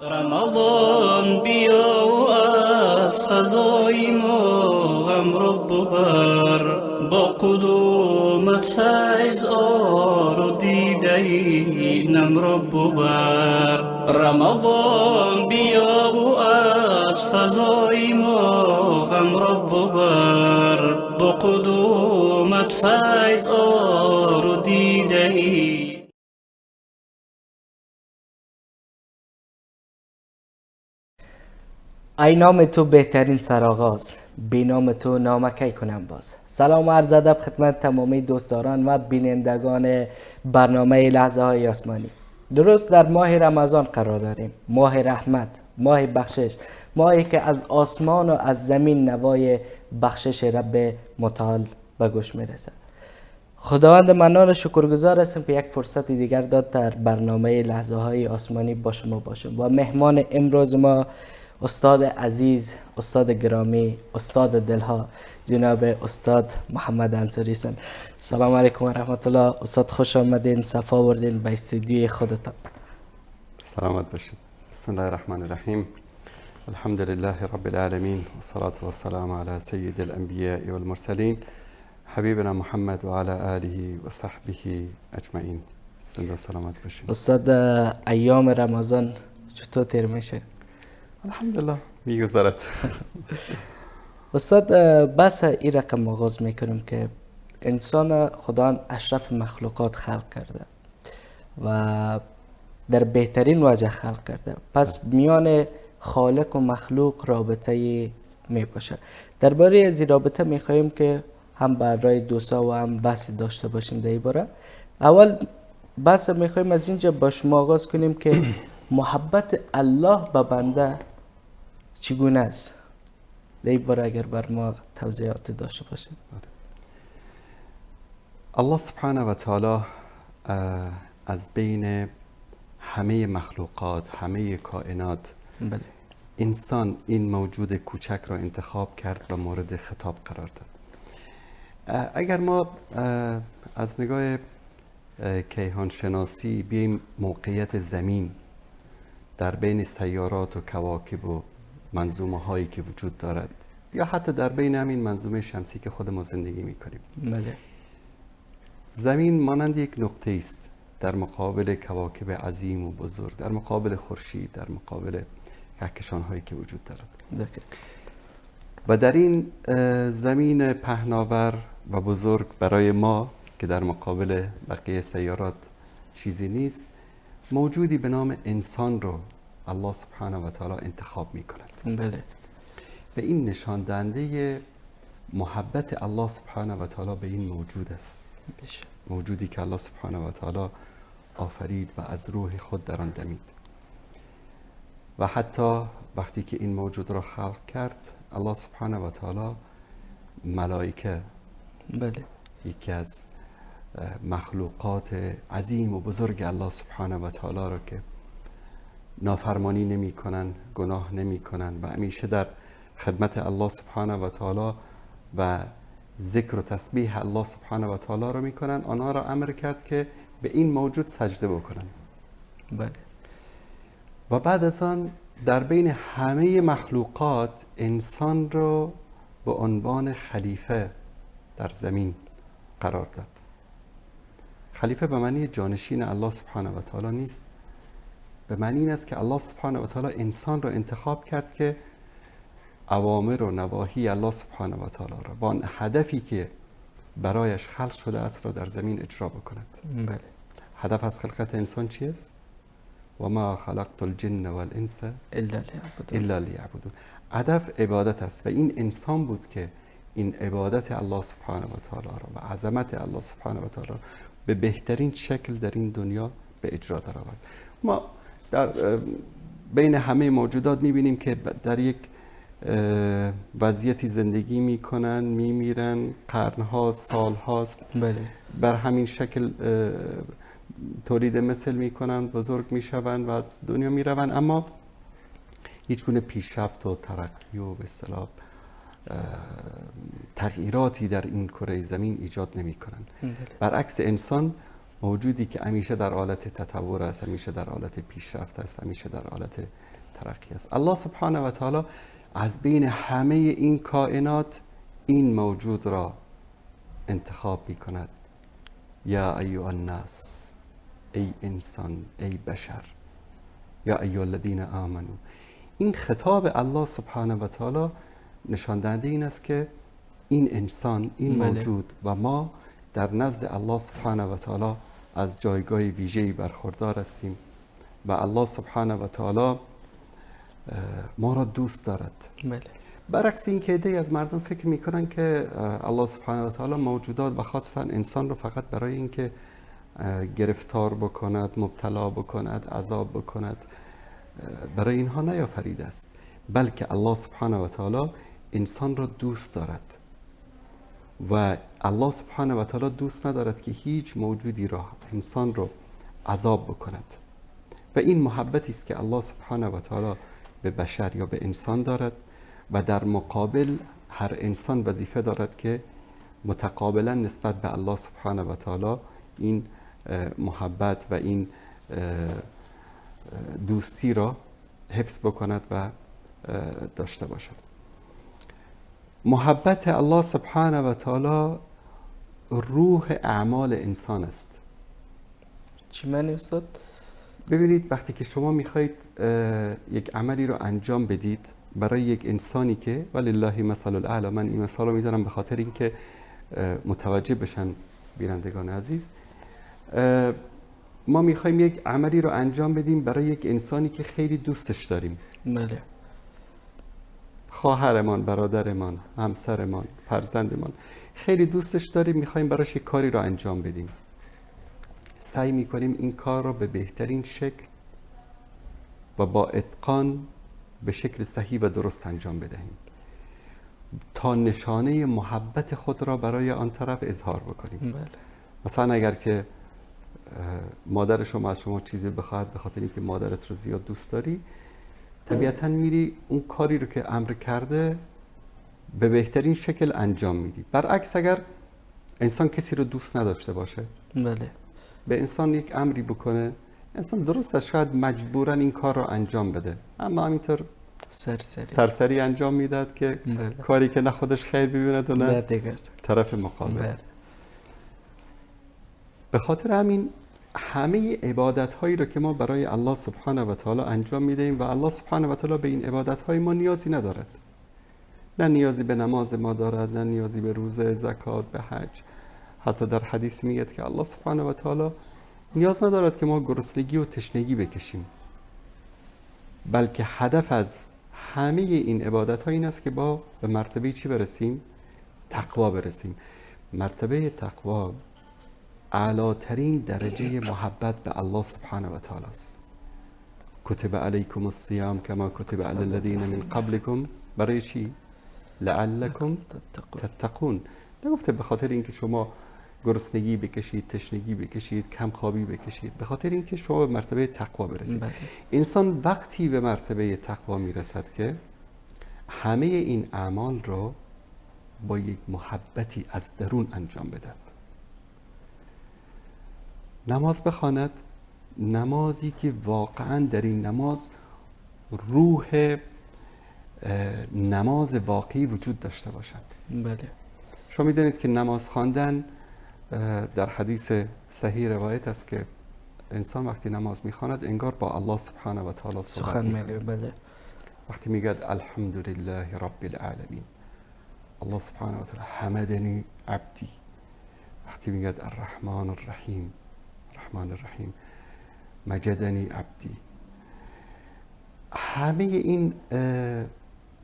رمضان بیا و از فضای ما غم را ببر، با قدومت فیض آر و دیده نم را ببر. رمضان بیا و از فضای ما غم را ببر، با قدومت فیض آر و دیده. ای نام تو بهترین سرآغاز، بی نام تو نامکی کنم باز. سلام و عرض ادب خدمت تمامی دوستداران و بینندگان برنامه لحظه های آسمانی. درست در ماه رمضان قرار داریم، ماه رحمت، ماه بخشش، ماهی که از آسمان و از زمین نوای بخشش رب متعال به گوش میرسد. خداوند منان شکرگزار هستم که یک فرصت دیگر داد در برنامه لحظه های آسمانی با شما باشم و مهمان امروز ما استاد عزیز، استاد گرامی، استاد دلها، جناب استاد محمد انصاری هستند. سلام علیکم و رحمت الله. استاد خوش آمدین، صفا آوردین به استودیوی خودتان. سلامت باشید. بسم الله الرحمن الرحیم. الحمد لله رب العالمین والصلاة والسلام علی سید الانبیاء والمرسلین حبیبنا محمد و علی آله و صحبه اجمعین. زنده سلامت باشید. استاد، ایام رمضان چطور تیر میشه؟ الحمدلله میگذرد. استاد، بس این رقم آغاز میکنم که انسان خدا اشرف مخلوقات خلق کرده و در بهترین وجه خلق کرده، پس میان خالق و مخلوق رابطه می باشه. درباره از این رابطه میخواهیم که هم برای دوستا و هم بحث داشته باشیم در این باره. اول بحث میخواهیم از اینجا با شما آغاز کنیم که محبت الله به بنده چگونه است؟ در این باره اگر بر ما توضیحات داشته باشید. الله سبحانه و تعالی از بین همه مخلوقات، همه کائنات، بله، انسان این موجود کوچک را انتخاب کرد و مورد خطاب قرار داد. اگر ما از نگاه کیهان شناسی بیایم موقعیت زمین در بین سیارات و کواکب و منظومه هایی که وجود دارد، یا حتی در بین همین منظومه شمسی که خود ما زندگی میکنیم، بله، زمین مانند یک نقطه است در مقابل کواکب عظیم و بزرگ، در مقابل خورشید، در مقابل کهکشان هایی که وجود دارد. دقیق. و در این زمین پهناور و بزرگ برای ما که در مقابل بقیه سیارات چیزی نیست، موجودی به نام انسان رو الله سبحانه و تعالی انتخاب می کند. بله. و این نشان دهنده محبت الله سبحانه و تعالی به این موجود است. بشه. موجودی که الله سبحانه و تعالی آفرید و از روح خود در آن دمید. و حتی وقتی که این موجود را خلق کرد، الله سبحانه و تعالی ملائکه، بله، یکی از مخلوقات عظیم و بزرگ الله سبحانه و تعالی را که نافرمانی نمی کنن، گناه نمی کنن و همیشه در خدمت الله سبحانه و تعالی و ذکر و تسبیح الله سبحانه و تعالی را می کنن، آنها را امر کرد که به این موجود سجده بکنن. بله. و بعد از آن در بین همه مخلوقات انسان را به عنوان خلیفه در زمین قرار داد. خلیفه به معنی جانشین الله سبحانه و تعالی نیست، به معنی این است که الله سبحانه و تعالی انسان را انتخاب کرد که اوامر و نواهی الله سبحانه و تعالی را با آن هدفی که برایش خلق شده است را در زمین اجرا بکند. بله. هدف از خلقت انسان چی است؟ و ما خلقت الجن والانس الا لیعبدون. هدف عبادت است و این انسان بود که این عبادت الله سبحانه و تعالی را و عظمت الله سبحانه و تعالی را به بهترین شکل در این دنیا به اجرا درآورد. ما در بین همه موجودات می‌بینیم که در یک وضعیتی زندگی می‌کنن، می‌میرن، قرن‌ها، سال‌هاست. بله. بر همین شکل تولید مثل می‌کنن، بزرگ می‌شوند و از دنیا می‌روند، اما هیچ گونه پیشرفت و ترقی و به اصطلاح تغییراتی در این کره زمین ایجاد نمی‌کنن. برعکس انسان موجودی که همیشه در حالت تطور است، همیشه در حالت پیشرفت است، همیشه در حالت ترقی است. الله سبحانه و تعالی از بین همه این کائنات این موجود را انتخاب می کند. یا ایها الناس، ای انسان، ای بشر، یا ایها الذین آمنو. این خطاب الله سبحانه و تعالی نشان دهنده این است که این انسان، این موجود و ما در نزد الله سبحانه و تعالی از جایگاه ویژه‌ای برخوردار هستیم و الله سبحانه و تعالی ما را دوست دارد. بله. برعکس این که عده‌ای از مردم فکر میکنن که الله سبحانه و تعالی موجودات و خاصتا انسان رو فقط برای اینکه گرفتار بکند، مبتلا بکند، عذاب بکند، برای اینها نیافریده است، بلکه الله سبحانه و تعالی انسان را دوست دارد و الله سبحانه و تعالی دوست ندارد که هیچ موجودی را، انسان را عذاب بکند. و این محبتی است که الله سبحانه و تعالی به بشر یا به انسان دارد و در مقابل هر انسان وظیفه دارد که متقابلا نسبت به الله سبحانه و تعالی این محبت و این دوستی را حفظ بکند و داشته باشد. محبت الله سبحانه و تعالی روح اعمال انسان است. چی معنی استاد؟ ببینید، وقتی که شما میخواید یک عملی رو انجام بدید برای یک انسانی که ولله مثل الاعلی، من این مثال رو میذارم به خاطر اینکه متوجه بشن بینندگان عزیز، ما میخوایم یک عملی رو انجام بدیم برای یک انسانی که خیلی دوستش داریم. بله. خواهرمان، برادرمان، همسرمان، فرزندمان، خیلی دوستش داریم، میخوایم براش یک کاری رو انجام بدیم. سعی میکنیم این کار رو به بهترین شکل و با اتقان به شکل صحیح و درست انجام بدهیم تا نشانه محبت خود را برای آن طرف اظهار بکنیم. بله. مثلا اگر که مادر شما از شما چیزی بخواهد، به خاطر اینکه مادرت رو زیاد دوست داری، طبیعتاً میری اون کاری رو که امر کرده به بهترین شکل انجام میدی. برعکس اگر انسان کسی رو دوست نداشته باشه، بله، به انسان یک امری بکنه، انسان درست است شاید مجبوراً این کار رو انجام بده، اما همینطور سرسری انجام میداد که بله، کاری که نه خودش خیر ببیند و نه طرف مقابل. بله. به خاطر همین همه عبادت هایی رو که ما برای الله سبحانه و تعالی انجام میدهیم و الله سبحانه و تعالی به این عبادت های ما نیازی ندارد، نه نیازی به نماز ما دارد، نه نیازی به روزه، زکات، به حج. حتی در حدیث میگه که الله سبحانه و تعالی نیاز ندارد که ما گرسنگی و تشنگی بکشیم، بلکه هدف از همه این عبادت ها این است که با به مرتبه چی برسیم؟ تقوا برسیم. مرتبه تقوا اعلاترین درجه محبت به الله سبحانه و تعالی است. کتب علیکم الصیام کما کتب علی الذین من قبلکم، برای چی؟ لعلکم تتقون. نگفته به خاطر اینکه شما گرسنگی بکشید، تشنگی بکشید، کمخوابی بکشید، به خاطر اینکه شما به مرتبه تقوا برسید. بله. انسان وقتی به مرتبه تقوا میرسد که همه این اعمال را با یک محبتی از درون انجام بدهد. نماز بخواند، نمازی که واقعا در این نماز روح نماز واقعی وجود داشته باشد. بله. شما میدانید که نماز خواندن در حدیث صحیح روایت است که انسان وقتی نماز میخواند انگار با الله سبحانه و تعالی سخن میگه. بله. وقتی میگه الحمدلله رب العالمین، الله سبحانه و تعالی حمدنی عبدی. وقتی میگه الرحمن الرحیم، الرحمن الرحیم، مجدنی عبدی. همه این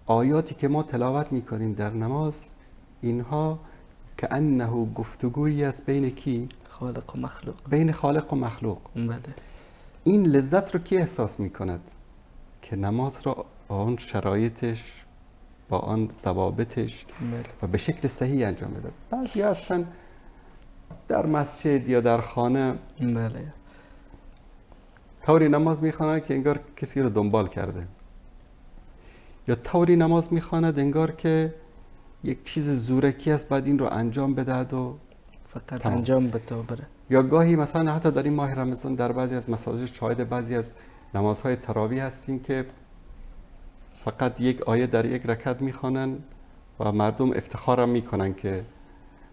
آیاتی که ما تلاوت میکنیم در نماز، اینها که انه گفتگویی است بین کی؟ خالق و مخلوق. بین خالق و مخلوق. بله. این لذت رو کی احساس میکند؟ که نماز را با آن شرایطش، با آن ضوابطش بله، و به شکل صحیح انجام بده. بعضی هستن در مسجد یا در خانه، بله، طوری نماز میخواند که انگار کسی رو دنبال کرده، یا طوری نماز میخواند انگار که یک چیز زورکی است باید این رو انجام بدهد و فقط انجام بده بره. یا گاهی مثلا حتی در این ماه رمضان در بعضی از مساجد شاهد بعضی از نمازهای تراویح هستیم که فقط یک آیه در یک رکعت میخوانن و مردم افتخارم میکنن که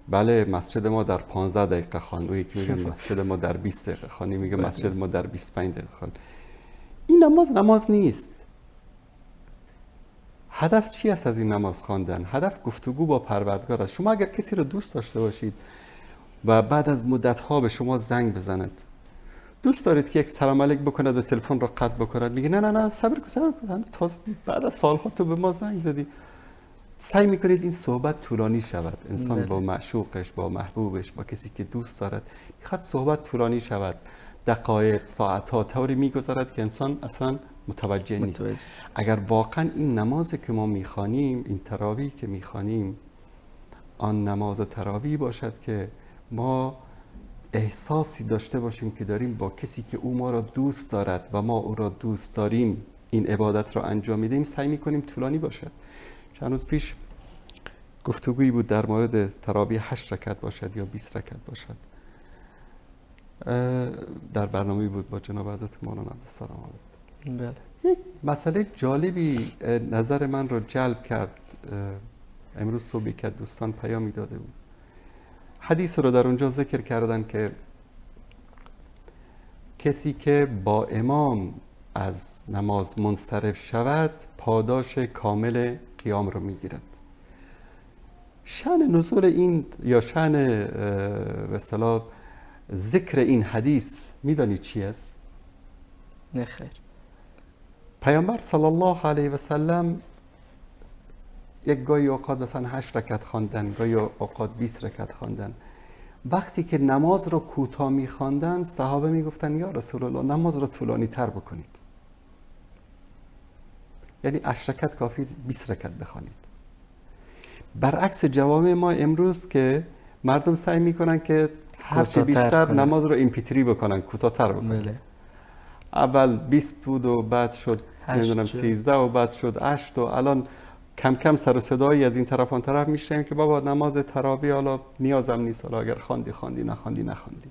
بله مسجد ما در 15 دقیقه خواند، اون یکی میگه مسجد ما در 20 دقیقه خواند، میگه مسجد ما در 25 دقیقه خواند. این نماز نماز نیست. هدف چی است از این نماز خواندن؟ هدف گفتگو با پروردگار است. شما اگر کسی رو دوست داشته باشید و بعد از مدت‌ها به شما زنگ بزند، دوست دارید که یک سلام علیک بکند و تلفن رو قطع بکند، میگه نه نه نه صبر کن صبر کن، تازه بعد از سالها تو به ما زنگ زدی. سعی میکنید این صحبت طولانی شود. انسان با معشوقش، با محبوبش، با کسی که دوست دارد میخواد صحبت طولانی شود. دقایق، ساعتها طوری میگذرد که انسان اصلا متوجه نیست. اگر واقعا این نماز که ما میخوانیم، این تراویح که میخوانیم، آن نماز تراویح باشد که ما احساسی داشته باشیم که داریم با کسی که او ما را دوست دارد و ما او را دوست داریم این عبادت را انجام میدیم، سعی میکنیم طولانی باشد. چند روز پیش گفتگویی بود در مورد تراویح 8 رکعت باشد یا 20 رکعت باشد. در برنامه‌ای بود با جناب حضرت مولانا عبدالسلام. بله. یک مسئله جالبی نظر من رو جلب کرد. امروز صبح که دوستان پیامی داده بود، حدیث رو در اونجا ذکر کردن که کسی که با امام از نماز منصرف شود پاداش کامل قیام رو میگیرد. شأن نزول این یا شأن به اصطلاح ذکر این حدیث میدانی چی است؟ نه خیر. پیامبر صلی الله علیه و سلم یک گاهی اوقات مثلا 8 رکعت خواندن، گاهی اوقات 20 رکعت خواندن. وقتی که نماز رو کوتاه می‌خواندن، صحابه میگفتن یا رسول الله نماز رو طولانی تر بکنید، یعنی 8 رکعت کافی 20 رکعت بخوانید. برعکس جوامع ما امروز که مردم سعی میکنن که هرچی بیشتر نماز رو MP3 بکنن، کوتاه‌تر بکنن. بله. اول 20 بود و بعد شد نمیدونم 13 و بعد شد 8 و الان کم کم سر و صدایی از این طرف آن طرف میشنویم که بابا نماز تراویح حالا نیازم نیست، حالا اگر خواندی خواندی، نخواندی نخواندی.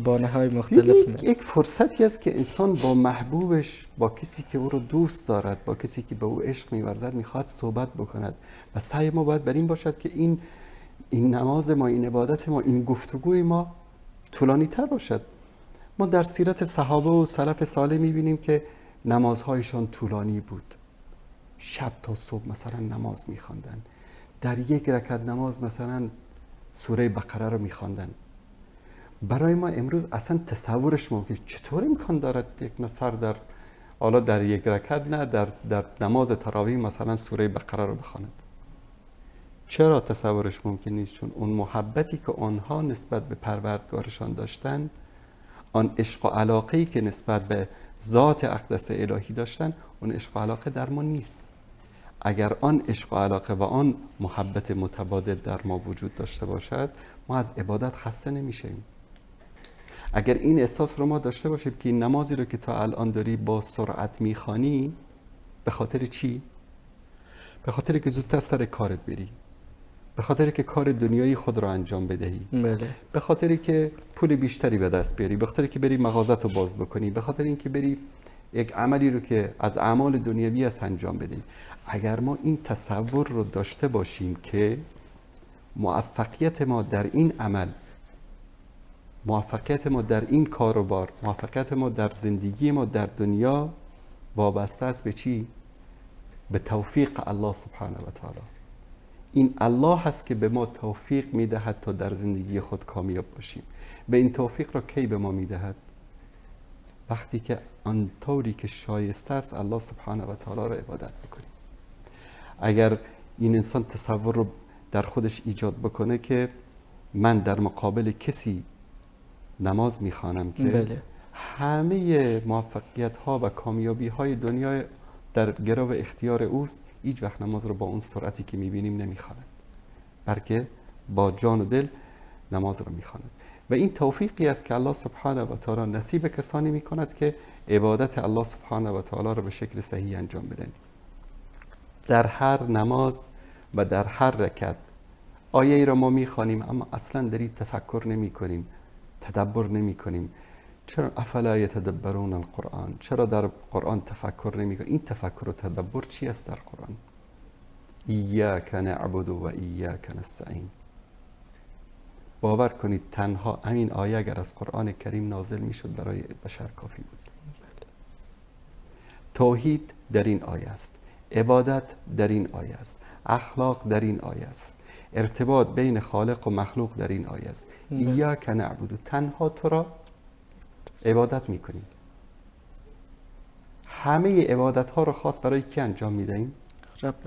بانه‌های مختلف. یک فرصتی است که انسان با محبوبش، با کسی که او رو دوست دارد، با کسی که به او عشق می‌ورزد میخواد صحبت بکند و سعی ما باید بر این باشد که این نماز ما، این عبادت ما، این گفتگوی ما طولانی تر باشد. ما در سیرت صحابه و سلف صالح می‌بینیم که نمازهایشان طولانی بود، شب تا صبح مثلا نماز می‌خواندن، در یک رکعت نماز مثلا سوره بقره رو می‌خواندن. برای ما امروز اصلا تصورش ممکن، چطور امکان دارد یک نفر در حالا در یک رکعت نه، در نماز تراویح مثلا سوره بقره رو بخواند؟ چرا تصورش ممکن نیست؟ چون اون محبتی که آنها نسبت به پروردگارشان داشتن، آن عشق و علاقه‌ای که نسبت به ذات اقدس الهی داشتن، اون عشق و علاقه در ما نیست. اگر آن عشق و علاقه و آن محبت متبادل در ما وجود داشته باشد، ما از عبادت خسته نمیشیم. اگر این احساس رو ما داشته باشیم که این نمازی رو که تا الان داری با سرعت میخوانی، به خاطر چی؟ به خاطر که زودتر سر کارت بری، به خاطر که کار دنیایی خود رو انجام بدهی، بله. به خاطر که پول بیشتری به دست بیاری، به خاطر که بری مغازت رو باز بکنی، به خاطر اینکه بری یک عملی رو که از اعمال دنیوی است انجام بدهی. اگر ما این تصور رو داشته باشیم که موفقیت ما در این عمل، موفقیت ما در این کاروبار، موفقیت ما در زندگی ما در دنیا وابسته است به چی؟ به توفیق الله سبحانه و تعالی. این الله هست که به ما توفیق میدهد تا در زندگی خود کامیاب باشیم. به این توفیق را کی به ما میدهد؟ وقتی که آن طوری که شایسته است الله سبحانه و تعالی را عبادت بکنیم. اگر این انسان تصور رو در خودش ایجاد بکنه که من در مقابل کسی نماز میخوانم که بله. همه موفقیت ها و کامیابی های دنیا در گرو اختیار اوست، هیچ وقت نماز رو با اون سرعتی که میبینیم نمیخواند، بلکه با جان و دل نماز رو میخواند. و این توفیقی است که الله سبحانه و تعالی نصیب کسانی میکند که عبادت الله سبحانه و تعالی رو به شکل صحیح انجام بدن. در هر نماز و در هر رکعت آیه ای را ما میخوانیم اما اصلا در این تفکر نمی کنیم، تدبر نمی کنیم. چرا افلا یتدبرون القرآن؟ چرا در قرآن تفکر نمی کنیم؟ این تفکر و تدبر چی است در قرآن؟ ایاک نعبد و ایاک نستعین. باور کنید تنها همین آیه اگر از قرآن کریم نازل میشد برای بشر کافی بود. توحید در این آیه است، عبادت در این آیه است، اخلاق در این آیه است، ارتباط بین خالق و مخلوق در این آیه است. ایاک نعبد، تنها تو را عبادت میکنیم. همه عبادت ها رو خاص برای کی انجام میدهیم؟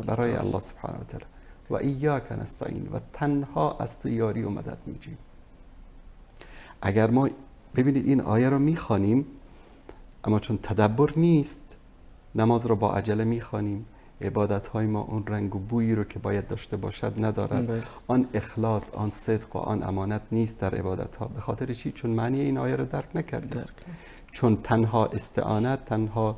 برای الله سبحانه و تعالی. و ایاک نستعین، و تنها از تو یاری و مدد میجوییم. اگر ما ببینید این آیه رو میخوانیم اما چون تدبر نیست، نماز رو با عجله میخوانیم، عبادت های ما اون رنگ و بویی رو که باید داشته باشد ندارد، آن اخلاص، آن صدق و آن امانت نیست در عبادت ها. به خاطر چی؟ چون معنی این آیه رو درک نکردیم. چون تنها استعانت، تنها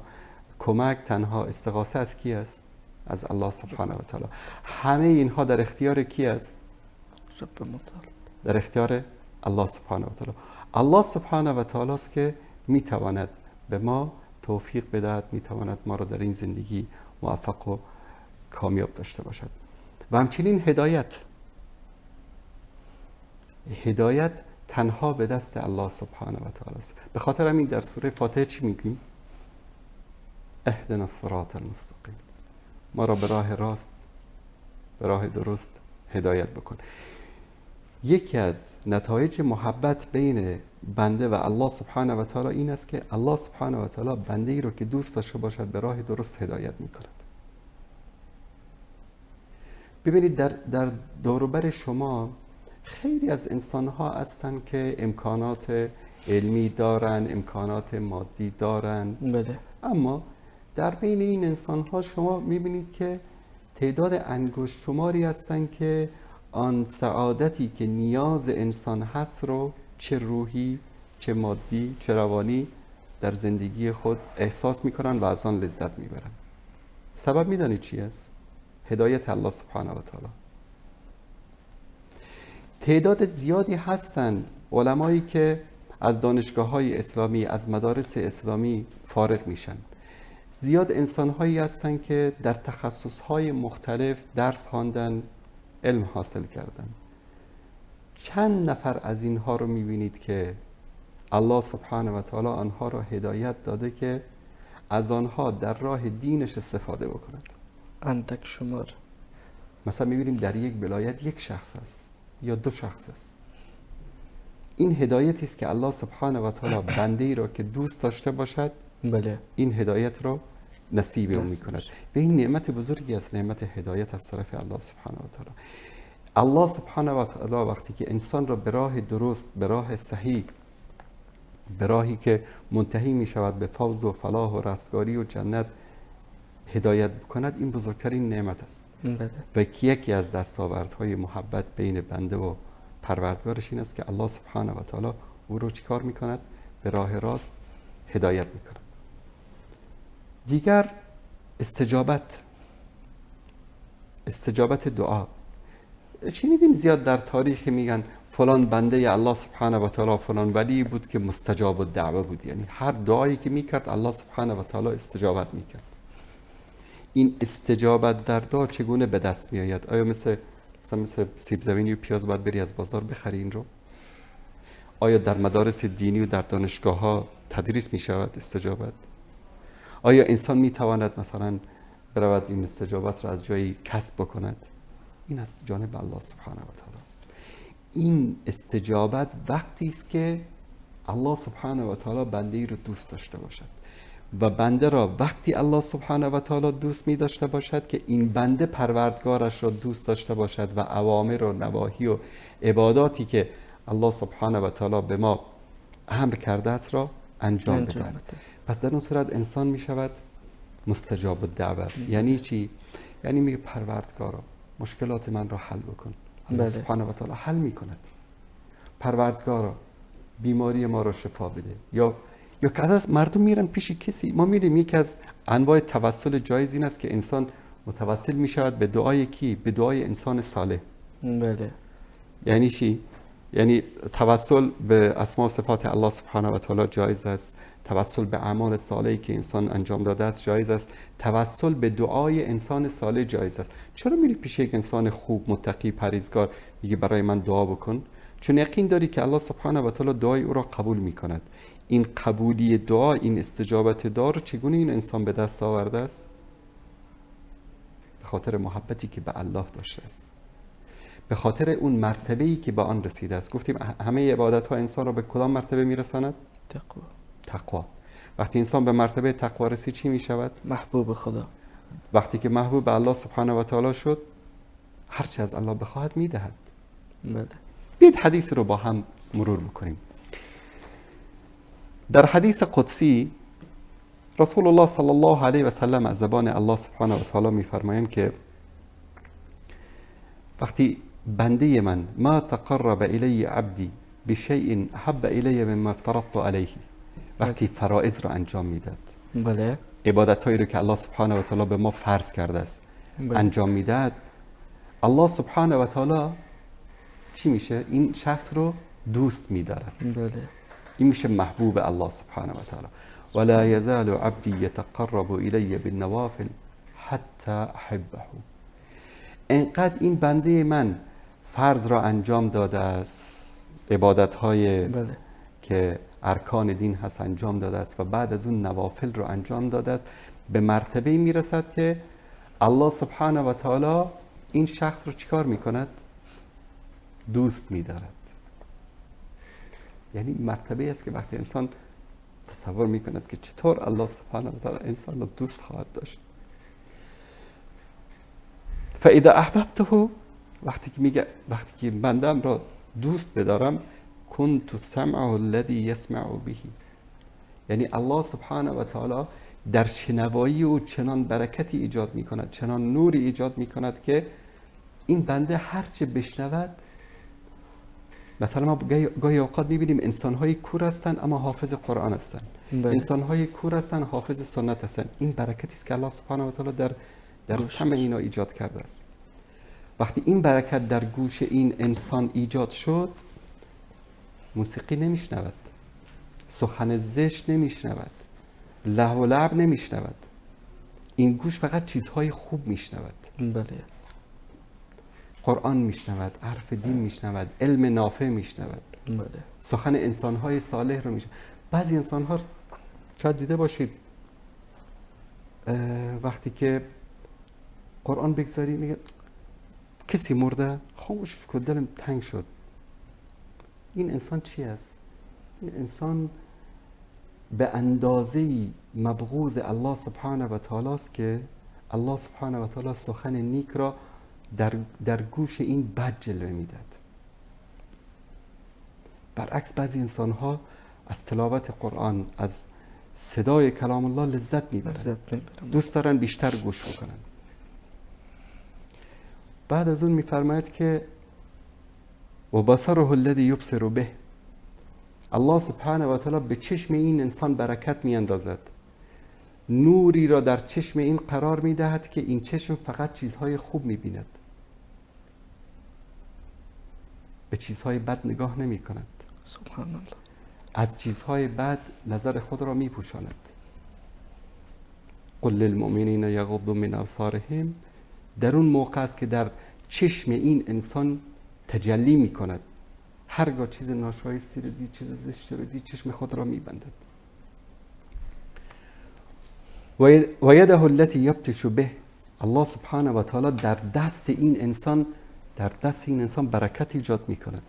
کمک، تنها استغاثه از کی است؟ از الله سبحانه و تعالی. همه اینها در اختیار کی است؟ رب متعال. در اختیار الله سبحانه و تعالی. الله سبحانه و تعالی است که میتواند به ما توفیق بدهد، میتواند ما را در این زندگی موفق و کامیاب داشته باشد. و همچنین هدایت، هدایت تنها به دست الله سبحانه و تعالی است. به خاطر همین در سوره فاتحه چی میگیم؟ اهدنا الصراط المستقیم، ما را به راه راست، به راه درست هدایت بکن. یکی از نتایج محبت بین بنده و الله سبحانه و تعالی این است که الله سبحانه و تعالی بنده ای رو که دوست داشته باشد به راه درست هدایت میکند. ببینید در دور و بر شما خیلی از انسانها هستند که امکانات علمی دارن، امکانات مادی دارن، بله. اما در بین این انسانها شما میبینید که تعداد انگشت شماری هستند که آن سعادتی که نیاز انسان هست رو چه روحی، چه مادی، چه روانی در زندگی خود احساس میکنن و از آن لذت میبرن. سبب میدانید چی است؟ هدایت الله سبحانه و تعالی. تعداد زیادی هستند علمایی که از دانشگاه‌های اسلامی، از مدارس اسلامی فارغ میشن. زیاد انسان‌هایی هستند که در تخصص‌های مختلف درس خواندن، علم حاصل کردن. چند نفر از اینها رو میبینید که الله سبحانه و تعالی آنها را هدایت داده که از آنها در راه دینش استفاده بکنند؟ اندک شمار. مثلا میبینیم در یک ولایت یک شخص است یا دو شخص است. این هدایتی است که الله سبحانه و تعالی بنده ای را که دوست داشته باشد، بله، این هدایت را نصیب او میکند. به این نعمت بزرگی است، نعمت هدایت از طرف الله سبحانه و تعالی. الله سبحانه و تعالی وقتی که انسان را به راه درست، به راه صحیح، به راهی که منتهی می شود به فوز و فلاح و رستگاری و جنت هدایت بکند، این بزرگترین نعمت است. بله. و یکی از دستاوردهای محبت بین بنده و پروردگارش این است که الله سبحانه و تعالی او رو چیکار میکند؟ به راه راست هدایت میکند. دیگر استجابت، استجابت دعا. شنیدیم زیاد در تاریخ میگن فلان بنده الله سبحانه و تعالی، فلان ولی بود که مستجاب الدعوه بود، یعنی هر دعایی که میکرد الله سبحانه و تعالی استجابت میکرد. این استجابت در دعا چگونه به دست میآید؟ آیا مثل سیب زمینی و پیاز باید بری از بازار بخری این رو؟ آیا در مدارس دینی و در دانشگاه ها تدریس میشود استجابت؟ آیا انسان میتواند مثلا برود این استجابت را از جایی کسب بکند؟ این از جانب الله سبحانه و تعالی است. این استجابت وقتی است که الله سبحانه و تعالی بنده ای رو دوست داشته باشد و بنده را وقتی الله سبحانه و تعالی دوست می داشته باشد که این بنده پروردگارش را دوست داشته باشد و اوامر و نواهی و عباداتی که الله سبحانه و تعالی به ما امر کرده است را انجام بدهد. پس در اون صورت انسان می شود مستجاب الدعوه. یعنی چی؟ یعنی میگه پروردگارا مشکلات من را حل بکن. الله سبحانه و تعالی حل می کند. پروردگارا بیماری ما را شفا بده. یا که از مردم میرن پیش کسی، ما میریم یکی از انواع توسل جایز این است که انسان متوسل می شود به دعای کی؟ به دعای انسان صالح. بله. یعنی چی؟ یعنی توسل به اسما و صفات الله سبحانه و تعالی جایز است، توسل به اعمال صالحی که انسان انجام داده است جایز است، توسل به دعای انسان صالح جایز است. چرا میری پیش یک انسان خوب، متقی، پرهیزگار، میگی برای من دعا بکن؟ چون یقین داری که الله سبحانه و تعالی دعای او را قبول میکند. این قبولی دعا، این استجابت دعا رو چگونه این انسان به دست آورده است؟ به خاطر محبتی که به الله داشته است، به خاطر اون مرتبه‌ای که به آن رسیده است. گفتیم همه عبادت‌ها انسان را به کدام مرتبه میرساند؟ تقوا. تقوا. وقتی انسان به مرتبه تقوا رسید چی میشود؟ محبوب خدا. وقتی که محبوب الله سبحانه و تعالی شد، هر چه از الله بخواهد میدهد. بله. بیاید حدیث رو با هم مرور بکنیم. در حدیث قدسی رسول الله صلی الله علیه و سلم از زبان الله سبحانه و تعالی میفرمایند که وقتی بنده من ما تقرب الی عبدی بشیء احب الی مما افترضت علیه، وقتی فرائض را انجام میداد، بله، عبادت هایی رو که الله سبحانه و تعالی به ما فرض کرده است انجام میداد، الله سبحانه و تعالی چی میشه؟ این شخص رو دوست میدارد. بله. این میشه محبوب الله سبحانه و تعالی. ولا یزال عبدی یتقرب الی بالنوافل حتی احبه. انقدر این بنده من فرض را انجام داده است، عبادت های بله، که ارکان دین هست انجام داده است و بعد از اون نوافل رو انجام داده است، به مرتبه میرسد که الله سبحانه و تعالی این شخص رو چیکار میکند؟ دوست میدارد. یعنی مرتبه است که وقتی انسان تصور میکند که چطور الله سبحانه و تعالی انسان رو دوست خواهد داشت. فاذا احببته، وقتی که میگه وقتی که بندم را دوست بدارم، کنت سمعه الذی یسمع به، یعنی الله سبحانه و تعالی در شنوایی او چنان برکتی ایجاد میکند، چنان نوری ایجاد میکند که این بنده هرچه بشنود. مثلا ما گاهی اوقات میبینیم انسان‌های کور هستند اما حافظ قرآن هستند، انسان‌های کور هستند حافظ سنت هستند. این برکتی است که الله سبحانه و تعالی در سمع اینا ایجاد کرده است. وقتی این برکت در گوش این انسان ایجاد شد، موسیقی نمیشنود، سخن زشت نمیشنود، لهو و لعب نمیشنود. این گوش فقط چیزهای خوب میشنود. بله. قرآن میشنود، حرف دین میشنود، علم نافع میشنود، بله، سخن انسانهای صالح رو میشنود. بعضی انسانها شاید دیده باشید وقتی که قرآن بگذاری میگه کسی مرده، خاموش کن، دلم تنگ شد. این انسان چی است؟ این انسان به اندازه‌ای مبغوض الله سبحانه و تعالی است که الله سبحانه و تعالی سخن نیک را در گوش این بد جلوه میداد. برعکس بعضی انسان ها از تلاوت قرآن، از صدای کلام الله لذت میبرند، دوست دارن بیشتر گوش بکنن. بعد از اون میفرماید که و بصره الذی یبصر به، الله سبحانه و تعالی به چشم این انسان برکت میاندازد، نوری را در چشم این قرار میدهد که این چشم فقط چیزهای خوب میبیند، به چیزهای بد نگاه نمی کند. سبحان الله. از چیزهای بد نظر خود را میپوشاند. قل للمؤمنین یغضوا من ابصارهم، در اون موقع است که در چشم این انسان تجلی می کند. هرگاه چیز ناشایستی رو دید، چیز زشتی رو دید، چشم خود را میبندد. و یده التي یبطش به، الله سبحانه و تعالی در دست این انسان، در دست این انسان برکت ایجاد میکند.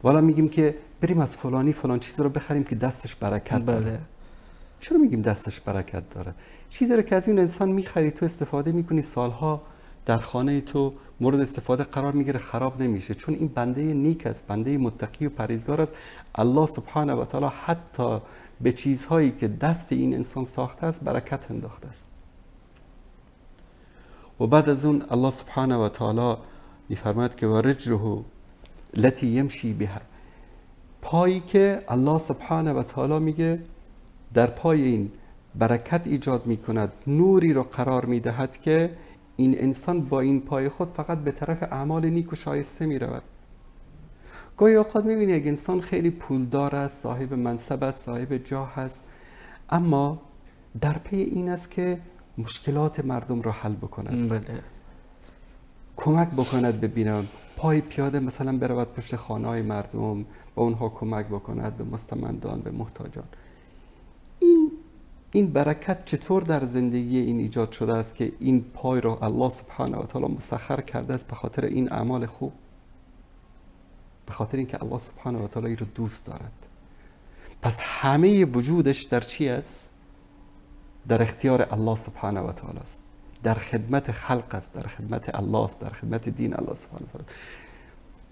والا میگیم که بریم از فلانی فلان چیز رو بخریم که دستش برکت داره. بله. چرا میگیم دستش برکت داره؟ چیزی رو که از این انسان میخری تو استفاده میکنی، سالها در خانه تو مورد استفاده قرار میگیره، خراب نمیشه، چون این بنده نیک است، بنده متقی و پرهیزگار است. الله سبحانه و تعالی حتی به چیزهایی که دست این انسان ساخته است برکت انداخته است. و بعد از اون الله سبحانه و تعالی میفرماید که و رجله التي یمشی بها، پایی که الله سبحانه و تعالی میگه در پای این برکت ایجاد میکند، نوری رو قرار میدهد که این انسان با این پای خود فقط به طرف اعمال نیک و شایسته میرود. گاهی اوقات میبینی یک انسان خیلی پولدار است، صاحب منصب است، صاحب جاه است، اما در پی این است که مشکلات مردم را حل بکند. بله. کمک بکند، ببینم پای پیاده مثلا برود پشت خانه های مردم، با اونها کمک بکند، به مستمندان، به محتاجان. این برکت چطور در زندگی این ایجاد شده است که این پای را الله سبحانه و تعالی مسخر کرده است به خاطر این اعمال خوب، به خاطر اینکه الله سبحانه و تعالی رو دوست دارد. پس همه وجودش در چی است؟ در اختیار الله سبحانه و تعالی است، در خدمت خلق است، در خدمت الله است، در خدمت دین الله سبحانه و تعالی.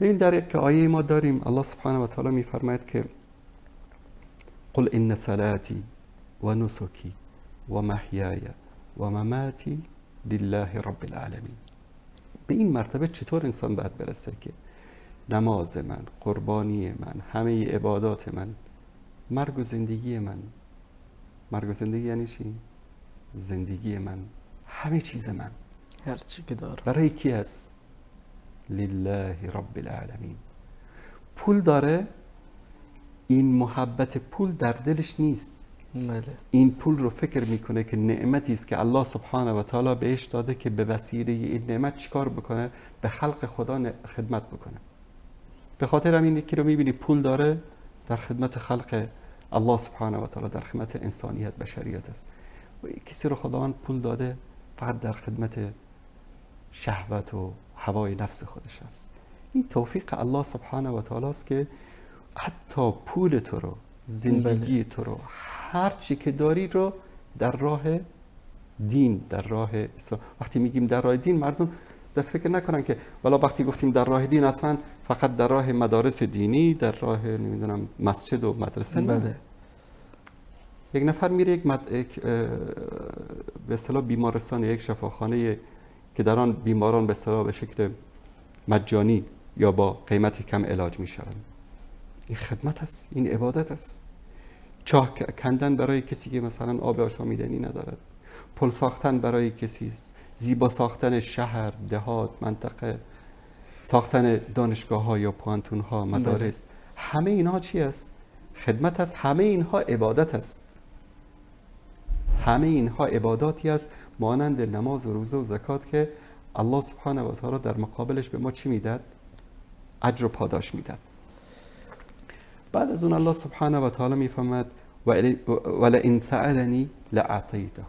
ببین در یک آیه ما داریم الله سبحانه و تعالی میفرماید که قل ان صلاتی و نسکی و محیای و مماتی لله رب العالمین. به این مرتبه چطور انسان باید برسه که نماز من، قربانی من، همه عبادات من، مرگ و زندگی من، مرگ و زندگی یعنی چی؟ زندگی من، همه چیز من، هر چی که دارم برای کی است؟ لله رب العالمین. پول داره، این محبت پول در دلش نیست. بله. این پول رو فکر میکنه که نعمتی است که الله سبحانه و تعالی بهش داده که به وسیله این نعمت چیکار بکنه؟ به خلق خدا خدمت بکنه. به خاطر همین یکی رو میبینی پول داره، در خدمت خلق الله سبحانه و تعالی، در خدمت انسانیت، بشریت است. و کسی رو خداوند پول داده فقط در خدمت شهوت و هوای نفس خودش است. این توفیق الله سبحانه و تعالی است که حتی پول تو رو، زندگی تو رو، هر چی که داری رو در راه دین، در راه اسلام. وقتی میگیم در راه دین، مردم در فکر نکنن که والا وقتی گفتیم در راه دین حتما فقط در راه مدارس دینی، در راه نمیدونم مسجد و مدرسه. بله. یک نفر میره یک به اصطلاح بیمارستان، یک شفاخانه که در آن بیماران به اصطلاح به شکل مجانی یا با قیمت کم علاج میشوند. این خدمت است، این عبادت است. چاه کندن برای کسی که مثلا آب آشامیدنی ندارد، پل ساختن برای کسی، زیبا ساختن شهر، دهات، منطقه، ساختن دانشگاه ها یا پوهنتون ها، مدارس، همه اینها چی است؟ خدمت است. همه اینها عبادت است. همه اینها عباداتی است مانند نماز و روزه و زکات که الله سبحانه و تعالی در مقابلش به ما چی میداد؟ اجر و پاداش میداد. بعد از اون الله سبحانه و تعالی میفرماید ولئن سألنی لأعطیته،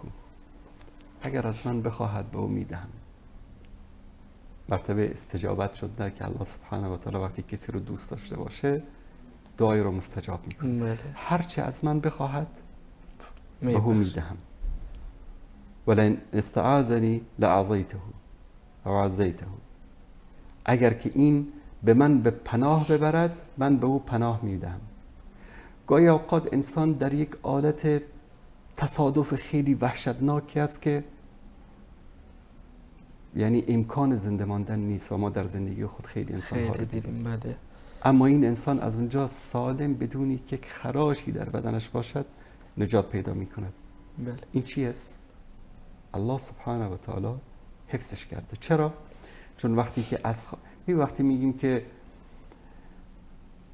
اگر از من بخواهد به او میدهم. مرتبه استجابت شد، نه که الله سبحانه و تعالی وقتی کسی رو دوست داشته باشه دعای رو مستجاب میکنه. هرچه از من بخواهد به او میدهم. ولئن استعاذنی لأعظیته او عزیته، اگر که این به من به پناه ببرد من به او پناه میدهم. گاهی اوقات انسان در یک حالت تصادف خیلی وحشتناکی است که یعنی امکان زنده ماندن نیست و ما در زندگی خود خیلی انسان ها رو دیدیم. بله. اما این انسان از اونجا سالم بدونی که یک خراشی در بدنش باشد نجات پیدا میکند. بله. این چی است؟ الله سبحانه و تعالی حفظش کرده. چرا؟ چون وقتی که از وقتی میگیم که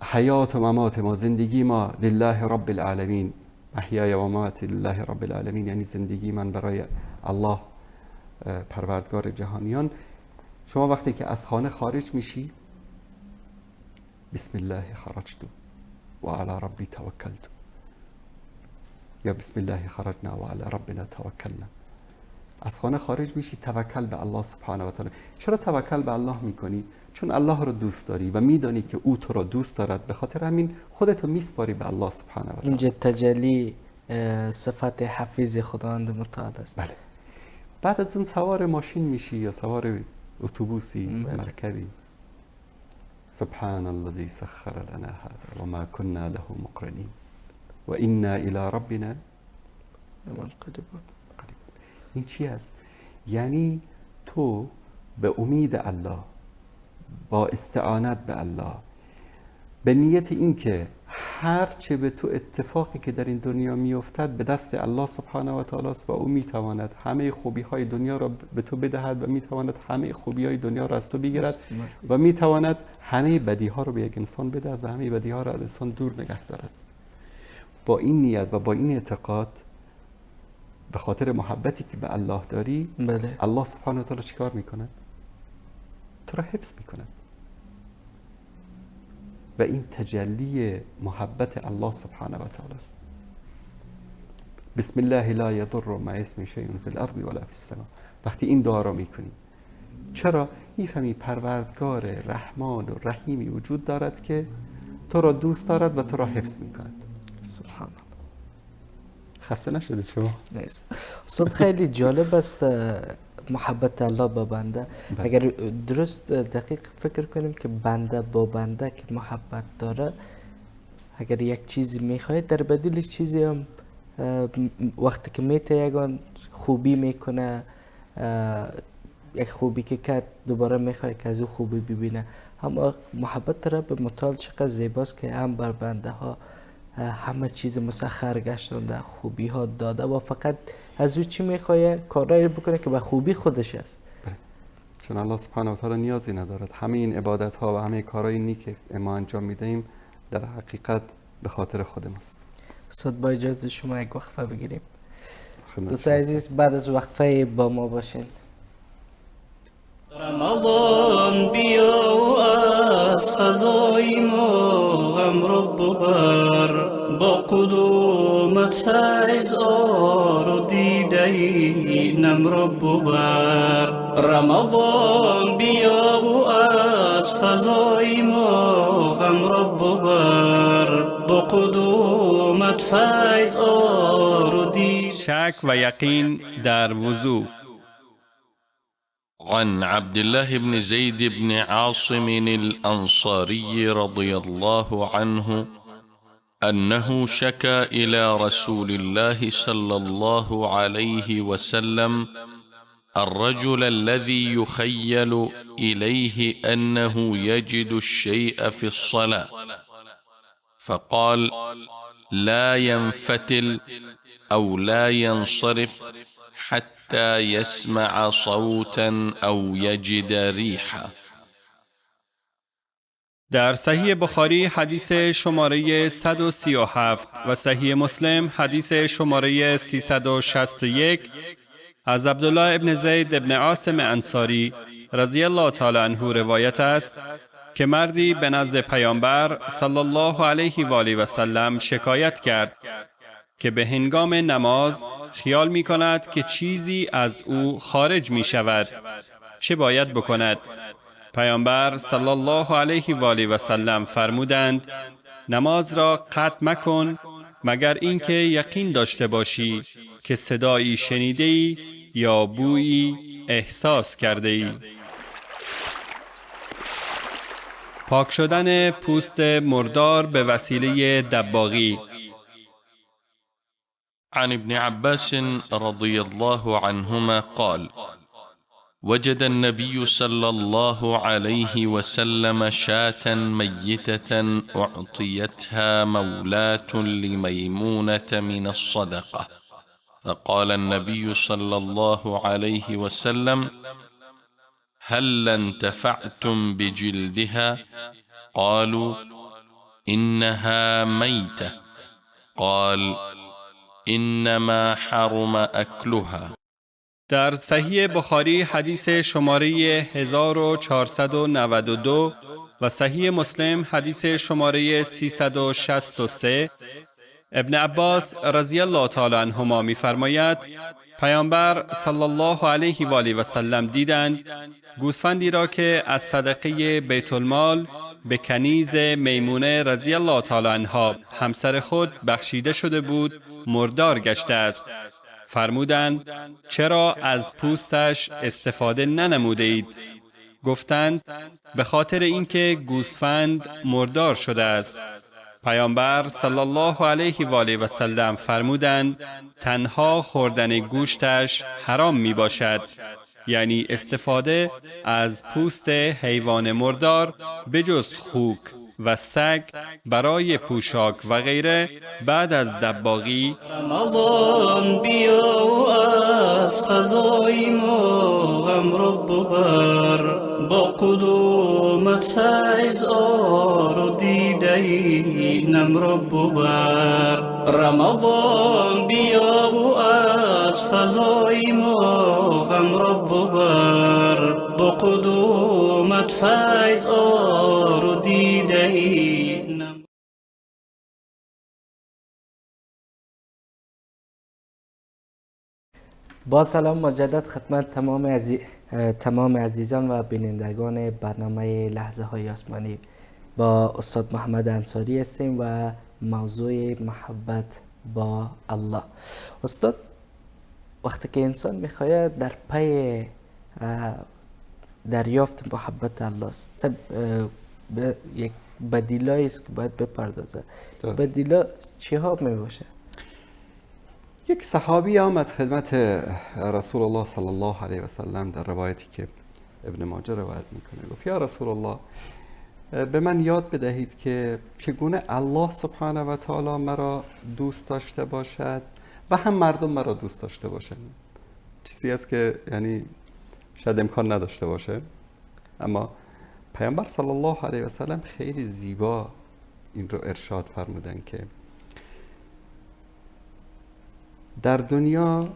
حیات و ممات ما، زندگی ما لله رب العالمین، محیای و ممات لله رب العالمین، یعنی زندگی من برای الله پروردگار جهانیان. شما وقتی که از خانه خارج میشی، بسم الله خرجت و علی ربی توکلت، یا بسم الله خرجنا و علی ربنا توکلنا. از خانه خارج میشی، توکل به الله سبحانه و تعالی. چرا توکل به الله میکنی؟ چون الله رو دوست داری و میدانی که او تو رو دوست دارد، به خاطر همین خودتو میسپاری به الله سبحانه و تعالی. اینجا تجلی صفت حفیظ خداوند متعال است. بله. بعد از اون سوار ماشین میشی یا سوار اتوبوسی، مرکبی، سبحان الذی سخر لنا هذا وما كنا له مقرنین و انا الی ربنا لمنقلبون. این چی است؟ یعنی تو به امید الله، با استعانت به الله، به نیت اینکه هر چه به تو اتفاقی که در این دنیا میافتد به دست الله سبحانه و تعالی است و او میتواند همه خوبی های دنیا را به تو بدهد و میتواند همه خوبی های دنیا را از تو بگیرد و میتواند همه بدی ها را به یک انسان بدهد و همه بدی ها را از انسان دور نگه دارد. با این نیت و با این اعتقاد، به خاطر محبتی که به الله داری، بله، الله سبحانه و تعالی چیکار میکند؟ تو را حفظ میکند. و این تجلی محبت الله سبحانه و تعالی است. بسم الله لا یضر مع اسمه شیء فی الارض ولا فی السماء. وقتی این دعا را میکنی، چرا؟ میفهمی پروردگار رحمان و رحیمی وجود دارد که تو را دوست دارد و تو را حفظ میکند. سبحان الله. خسته نشده شما؟ نیست. استاد خیلی جالب است محبت الله با بنده. اگر درست دقیق فکر کنیم که بنده با بنده که محبت داره، اگر یک چیزی میخواد در بدیلش چیزی هم وقتی که میته یگان خوبی میکنه، یک خوبی که کرد دوباره میخواد که از او خوبی ببینه. اما محبت رب متعال چقدر زیباست که هم بر بنده ها همه چیز مسخر گشتانده، خوبی ها داده و فقط از او چی میخواه؟ کارایی بکنه که به خوبی خودش است. بله. چون الله سبحانه و تعالی نیازی ندارد. همه این عبادت ها و همه کارهای نیک که ما انجام میدهیم در حقیقت به خاطر خود ماست. استاد با اجازه شما یک وقفه بگیریم. دوست عزیز بعد از وقفه با ما باشین. رمضان بیا و از فضای ما غم را ببر، با قدومت فیض آر و دیده نم را ببر. رمضان بیا و از فضای ما غم را ببر، با قدومت فیض آر و دیده. شک و یقین در وضو. عن عبد الله بن زيد بن عاصم الأنصاري رضي الله عنه أنه شكا إلى رسول الله صلى الله عليه وسلم الرجل الذي يخيل إليه أنه يجد الشيء في الصلاة، فقال: لا ينفتل أو لا ينصرف حتى يسمع صوتا أو يجد ريحا. در صحیح بخاری حدیث شماره 137 و صحیح مسلم حدیث شماره 361 از عبدالله ابن زید ابن عاصم انصاری رضی الله تعالی عنه روایت است که مردی به نزد پیامبر صلی الله علیه و آله و سلم شکایت کرد که به هنگام نماز خیال می کند که چیزی از او خارج می شود، چه باید بکند؟ پیامبر صلی الله علیه و آله و سلم فرمودند: نماز را قطع مکن مگر اینکه یقین داشته باشی که صدایی شنیده ای یا بویی احساس کرده ای. پاک شدن پوست مردار به وسیله دباغی. عن ابن عباس رضي الله عنهما قال: وجد النبي صلى الله عليه وسلم شاة ميتة أعطيتها مولاة لميمونة من الصدقة، فقال النبي صلى الله عليه وسلم: هل انتفعتم بجلدها؟ قالوا: إنها ميتة. قال: إنما حرم أكلها. در صحیح بخاری حدیث شماره 1492 و صحیح مسلم حدیث شماره 363 ابن عباس رضی الله تعالی عنهما می‌فرماید: پیامبر صلی الله علیه و آله و سلم دیدند گوسفندی را که از صدقه بیت المال به کنیز میمونه رضی الله تعالی عنها همسر خود بخشیده شده بود مردار گشته است. فرمودند: چرا از پوستش استفاده ننموده اید؟ گفتند: به خاطر اینکه گوسفند مردار شده است. پیامبر صلی الله علیه و آله و سلم فرمودند: تنها خوردن گوشتش حرام می باشد، یعنی استفاده از پوست حیوان مردار بجز خوک و سگ برای پوشاک و غیره بعد از دباغی. رمضان بیا و از فضای ما غم را ببر، با قدومت فیض آر و دیده نم را ببر. رمضان بیا و از فضای ما غم را ببر، با قدومت فیض آر و دیده نم. با سلام مجدد خدمت تمام عزیزان و بینندگان برنامه لحظه های آسمانی. با استاد محمد انصاری هستیم و موضوع محبت با الله. استاد، وقتی که انسان میخواهد در پی دریافت محبت الله است، یک بدیلایی است که باید بپردازه. بدیلا چه ها میباشه؟ یک صحابی آمد خدمت رسول الله صلی الله علیه و سلم، در روایتی که ابن ماجه روایت میکنه، گفت یا رسول الله به من یاد بدهید که چگونه الله سبحانه و تعالی مرا دوست داشته باشد و هم مردم مرا دوست داشته باشند. چیزی است که یعنی شاید امکان نداشته باشه، اما پیامبر صلی الله علیه و سلم خیلی زیبا این رو ارشاد فرمودن که در دنیا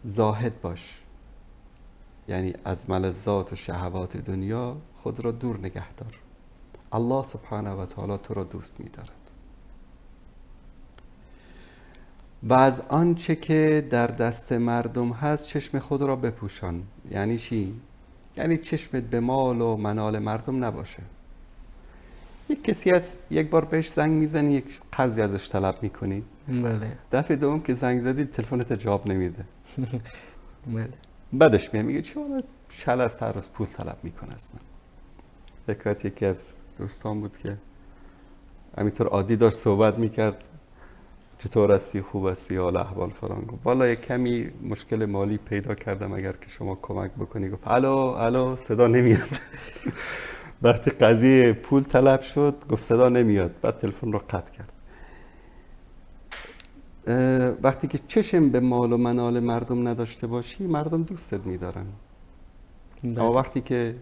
زاهد باش، یعنی از ملذات و شهوات دنیا خود را دور نگه دار، الله سبحانه و تعالی تو را دوست می‌دارد. و از آنچه که در دست مردم هست چشم خود را بپوشان. یعنی چی؟ یعنی چشمت به مال و منال مردم نباشه. یک کسی هست، یک بار بهش زنگ میزنی، یک قرضی ازش طلب میکنی، بله، دفعه دوم که زنگ زدی تلفنت جواب نمیده. بله، بعدش میاد میگه چه حالا شل از هر روز پول طلب میکنه از من. حکایت یکی از دوستان بود که همینطور عادی داشت صحبت میکرد، چطور هستی، خوب هستی، حال احوال فلان. گفت والا یک کمی مشکل مالی پیدا کردم، اگر که شما کمک بکنی. گفت الو الو، صدا نمیاد. وقتی قضیه پول طلب شد گفت صدا نمیاد، بعد تلفن رو قطع کرد. وقتی که چشم به مال و منال مردم نداشته باشی، مردم دوستت میدارن. اما وقتی که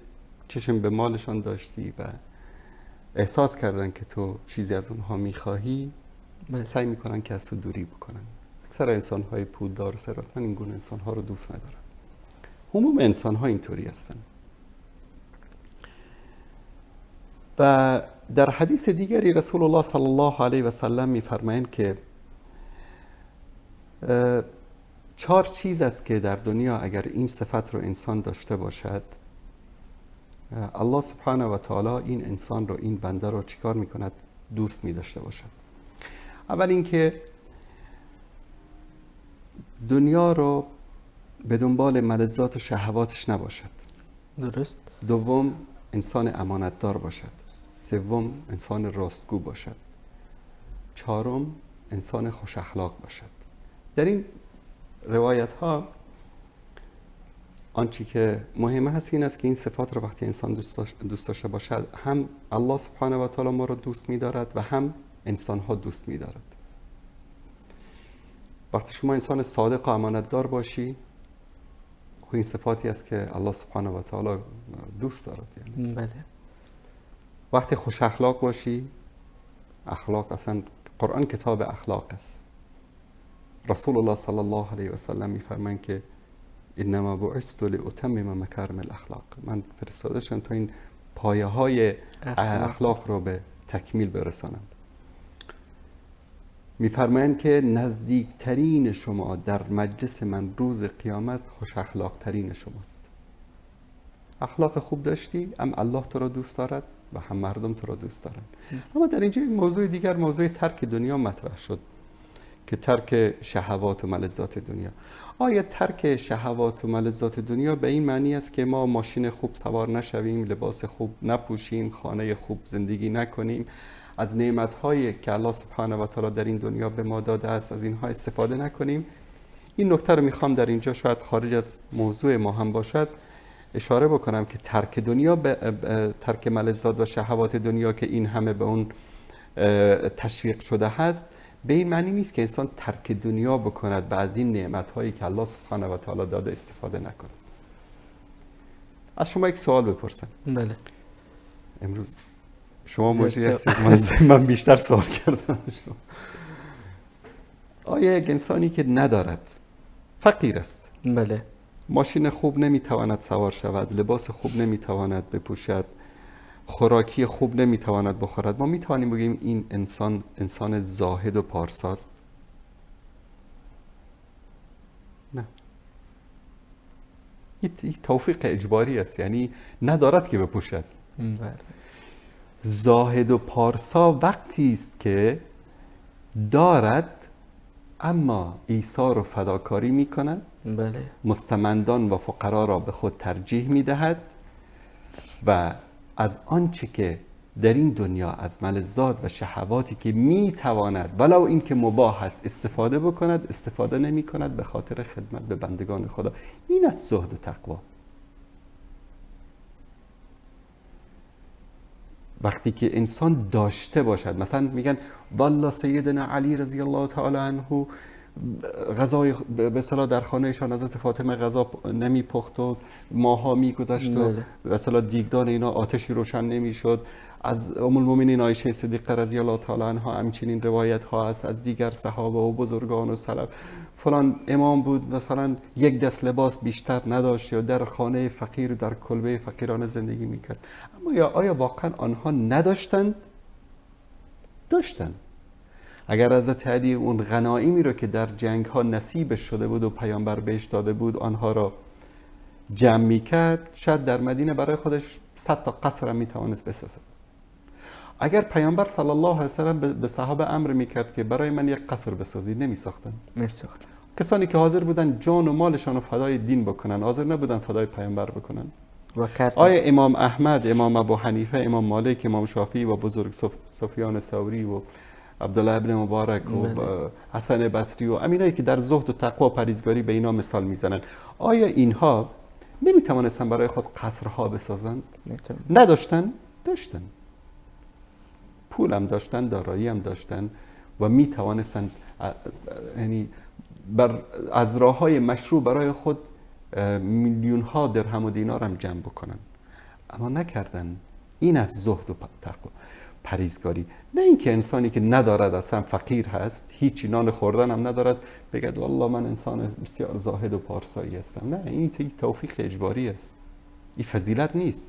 چشم به مالشان داشتی و احساس کردن که تو چیزی از اونها میخواهی، سعی میکنن که از تو دوری بکنن. اکثر انسانهای پولدار و ثروتمند این گونه انسانها رو دوست ندارن. عموم انسانها اینطوری هستن. و در حدیث دیگری رسول الله صلی الله علیه و سلم میفرمایند که چهار چیز است که در دنیا اگر این صفت رو انسان داشته باشد، الله سبحانه و تعالی این انسان رو، این بنده رو چیکار میکند؟ دوست میداشته باشد. اول اینکه دنیا رو به دنبال ملذات و شهواتش نباشد. درست. دوم، انسان امانتدار باشد. سوم، انسان راستگو باشد. چهارم، انسان خوش اخلاق باشد. در این روایت ها آنچه که مهم هست این است که این صفات رو وقتی انسان دوست داشته باشد، هم الله سبحانه و تعالی ما رو دوست می‌دارد و هم انسان ها دوست می‌دارد. وقتی شما انسان صادق و امانتدار باشی، این صفاتی است که الله سبحانه و تعالی دوست دارد. یعنی بله. وقتی خوش اخلاق باشی، اخلاق اصلا قرآن کتاب اخلاق است. رسول الله صلی الله علیه و سلم می‌فرمایند که انما بعثت لاتمم مکارم الاخلاق، من فرستاده شدم تا این پایه های اخلاق رو به تکمیل برسانم. می‌فرمایند که نزدیکترین شما در مجلس من روز قیامت خوش اخلاق ترین شماست. اخلاق خوب داشتی، هم الله تو را دوست دارد و هم مردم تو را دوست دارند. اما در اینجا موضوع دیگر، موضوع ترک دنیا مطرح شد که ترک شهوات و ملذات دنیا. آیا ترک شهوات و ملذات دنیا به این معنی است که ما ماشین خوب سوار نشویم، لباس خوب نپوشیم، خانه خوب زندگی نکنیم، از نعمت‌هایی که الله سبحانه و تعالی در این دنیا به ما داده است از اینها استفاده نکنیم؟ این نکته رو میخوام در اینجا، شاید خارج از موضوع ما هم باشد، اشاره بکنم که ترک دنیا، ترک ملذات و شهوات دنیا که این همه به اون تشویق شده هست، به این معنی نیست که انسان ترک دنیا بکند و از این نعمت‌هایی که الله سبحانه و تعالی داده استفاده نکند. از شما یک سوال بپرسم. بله. امروز شما مجری هستید، من بیشتر سوال کردم. آیا یک انسانی که ندارد، فقیر است، بله، ماشین خوب نمیتواند سوار شود، لباس خوب نمیتواند بپوشد، خوراکی خوب نمیتواند بخورد، ما میتوانیم بگیم این انسان انسان زاهد و پارساست؟ نه، این توفیق اجباری است، یعنی ندارد که بپوشد. بله. زاهد و پارسا وقتی است که دارد اما ایثار و فداکاری میکند، بله، مستمندان و فقرا را به خود ترجیح میدهد و از آنچه که در این دنیا از ملذات و شهواتی که میتواند ولو اینکه مباح است استفاده بکند، استفاده نمی کند به خاطر خدمت به بندگان خدا. این از زهد و تقوا. وقتی که انسان داشته باشد، مثلا میگن والله سیدنا علی رضی الله تعالی عنه غذای به اصطلاح در خانهشان حضرت فاطمه غذا نمیپخت و ماها میگذشت و به اصطلاح دیگدان اینا آتشی روشن نمیشد. از ام المؤمنین عایشه صدیقه رضی الله تعالی عنها همچنین روایت ها هست، از دیگر صحابه و بزرگان و سلف. فلان امام بود مثلا یک دست لباس بیشتر نداشت یا در خانه فقیر و در کلبه فقیرانه زندگی میکرد. اما یا آیا واقعا آنها نداشتند؟ داشتند. اگر حضرت علی اون غنایمی رو که در جنگ ها نصیبش شده بود و پیامبر بهش داده بود آنها را جمع میکرد، شاید در مدینه برای خودش 100 تا قصر هم میتوانست بسازد. اگر پیامبر صلی الله علیه و سلم به صحابه امر میکرد که برای من یک قصر بسازید، نمیساختند. نمیساختند. کسانی که حاضر بودن جان و مالشان رو فدای دین بکنن، حاضر نبودن فدای پیامبر بکنن. آیا امام احمد، امام ابو حنیفه، امام مالک، امام شافعی و بزرگ سفیان ثوری و عبدالله ابن مبارک و حسن بصری و امینایی که در زهد و تقوا و پرهیزگاری به اینا مثال میزنن، آیا اینها نمیتوانستن برای خود قصرها بسازند؟ نداشتن؟ داشتن. پول هم داشتن، دارایی هم داشتن و میتوانستن، یعنی از راه‌های مشروع برای خود میلیون ها درهم و دینار هم جمع بکنن، اما نکردن. این از زهد و تقوا پرهیزگاری. نه اینکه انسانی که ندارد، اصلا فقیر هست، هیچی نان خوردن هم ندارد، بگد والله من انسان بسیار زاهد و پارسایی هستم. نه، این توفیق اجباری است، این فضیلت نیست.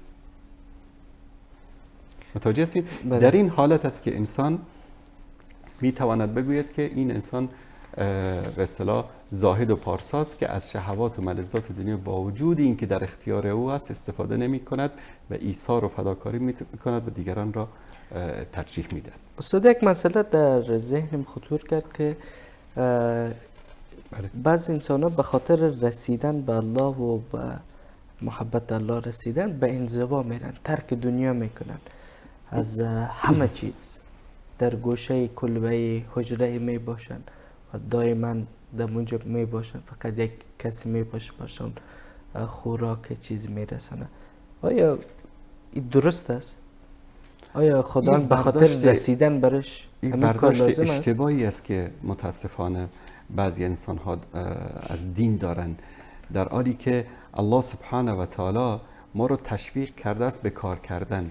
متوجه هستید؟ در این حالت است که انسان میتواند بگوید که این انسان به اصطلاح زاهد و پارساست که از شهوات و ملذات دنیا با وجود اینکه در اختیار او است استفاده نمی کند و ایثار و فداکاری می کند و دیگران را ترجیح میدهد. استاد، یک مسئله در ذهنم خطور کرد که بعض انسان ها به خاطر رسیدن به الله و به محبت الله رسیدن به انزوا میرن، ترک دنیا میکنن، از همه چیز در گوشه کلبه حجره می باشن و دائما در اونجا می باشن، فقط یک کسی می باشه برشان خوراک چیز میرسانه. آیا این درست است؟ آیا خدا به خاطر رسیدن برش این برداشت اشتباهی است که متاسفانه بعضی انسان ها از دین دارن، در حالی که الله سبحانه و تعالی ما رو تشویق کرده است به کار کردن.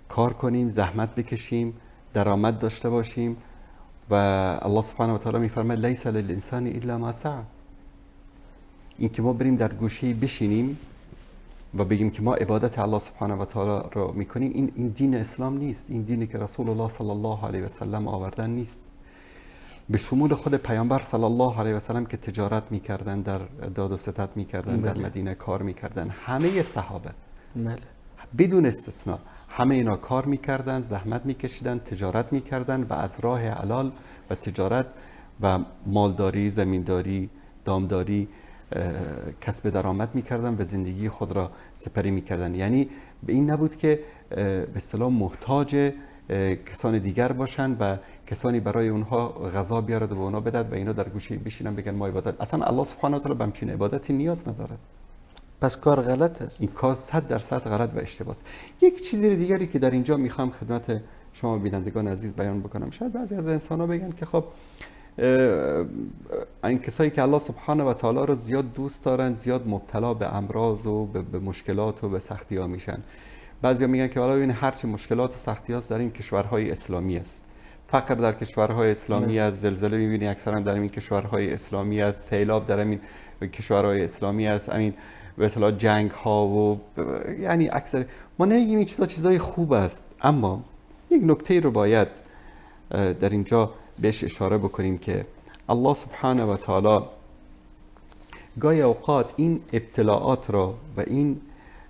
کار کنیم، زحمت بکشیم، درآمد داشته باشیم و الله سبحانه و تعالی میفرماید لیس للانسان الا ما سعی. این که ما بریم در گوشه بشینیم و بگیم که ما عبادت الله سبحانه و تعالی رو میکنیم، این دین اسلام نیست. این دینی که رسول الله صلی الله علیه و سلم آوردن نیست. به شمول خود پیامبر صلی الله علیه و سلم که تجارت میکردن، در داد و ستد میکردن، در مدینه کار میکردن، همه صحابه بدون استثنا همه اینا کار میکردن، زحمت میکشیدن، تجارت میکردن و از راه حلال و تجارت و مالداری، زمینداری، دامداری کسب درآمد میکردن و زندگی خود را سپری میکردن. یعنی به این نبود که به اصطلاح محتاج کسان دیگر باشند و کسانی برای اونها غذا بیارد و به اونها بدهد و اینا در گوشه بشینن بگن ما عبادت. اصلا الله سبحانه و تعالی به همچین عبادتی نیاز ندارد. پس کار غلط است. این کار 100% غلط و اشتباه است. یک چیز دیگری که در اینجا میخوام خدمت شما بینندگان عزیز بیان بکنم، شاید بعضی از انسان ها بگن که خب این کسایی که الله سبحانه و تعالی رو زیاد دوست دارن زیاد مبتلا به امراض و به مشکلات و به سختی ها میشن. بعضیا میگن که والا ببین هرچی مشکلات و سختی هاست در این کشورهای اسلامی است، فقر در کشورهای اسلامی است، زلزله میبینی اکثرا در این کشورهای اسلامی است، سیلاب در این کشورهای اسلامی است، همین به اصطلاح جنگ ها و یعنی اکثر ما نمیگیم این چیزا چیزای خوب است، اما یک نکته رو باید در اینجا بهش اشاره بکنیم که الله سبحانه و تعالی گاهی اوقات این ابتلاعات رو و این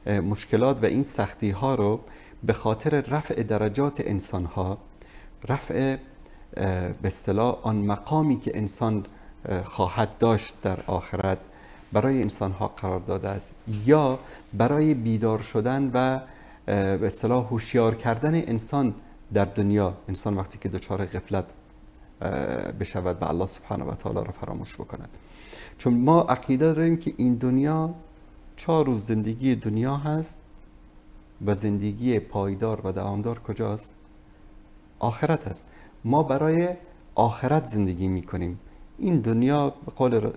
مشکلات و این سختی ها رو به خاطر رفع درجات انسان ها، رفع به اصطلاح آن مقامی که انسان خواهد داشت در آخرت برای انسان ها قرار داده است، یا برای بیدار شدن و به اصطلاح هوشیار کردن انسان در دنیا. انسان وقتی که دچار غفلت بشود و الله سبحانه و تعالی را فراموش بکند، چون ما عقیده داریم که این دنیا 4 روز زندگی دنیا هست و زندگی پایدار و دوامدار کجاست؟ آخرت است. ما برای آخرت زندگی میکنیم. این دنیا به قول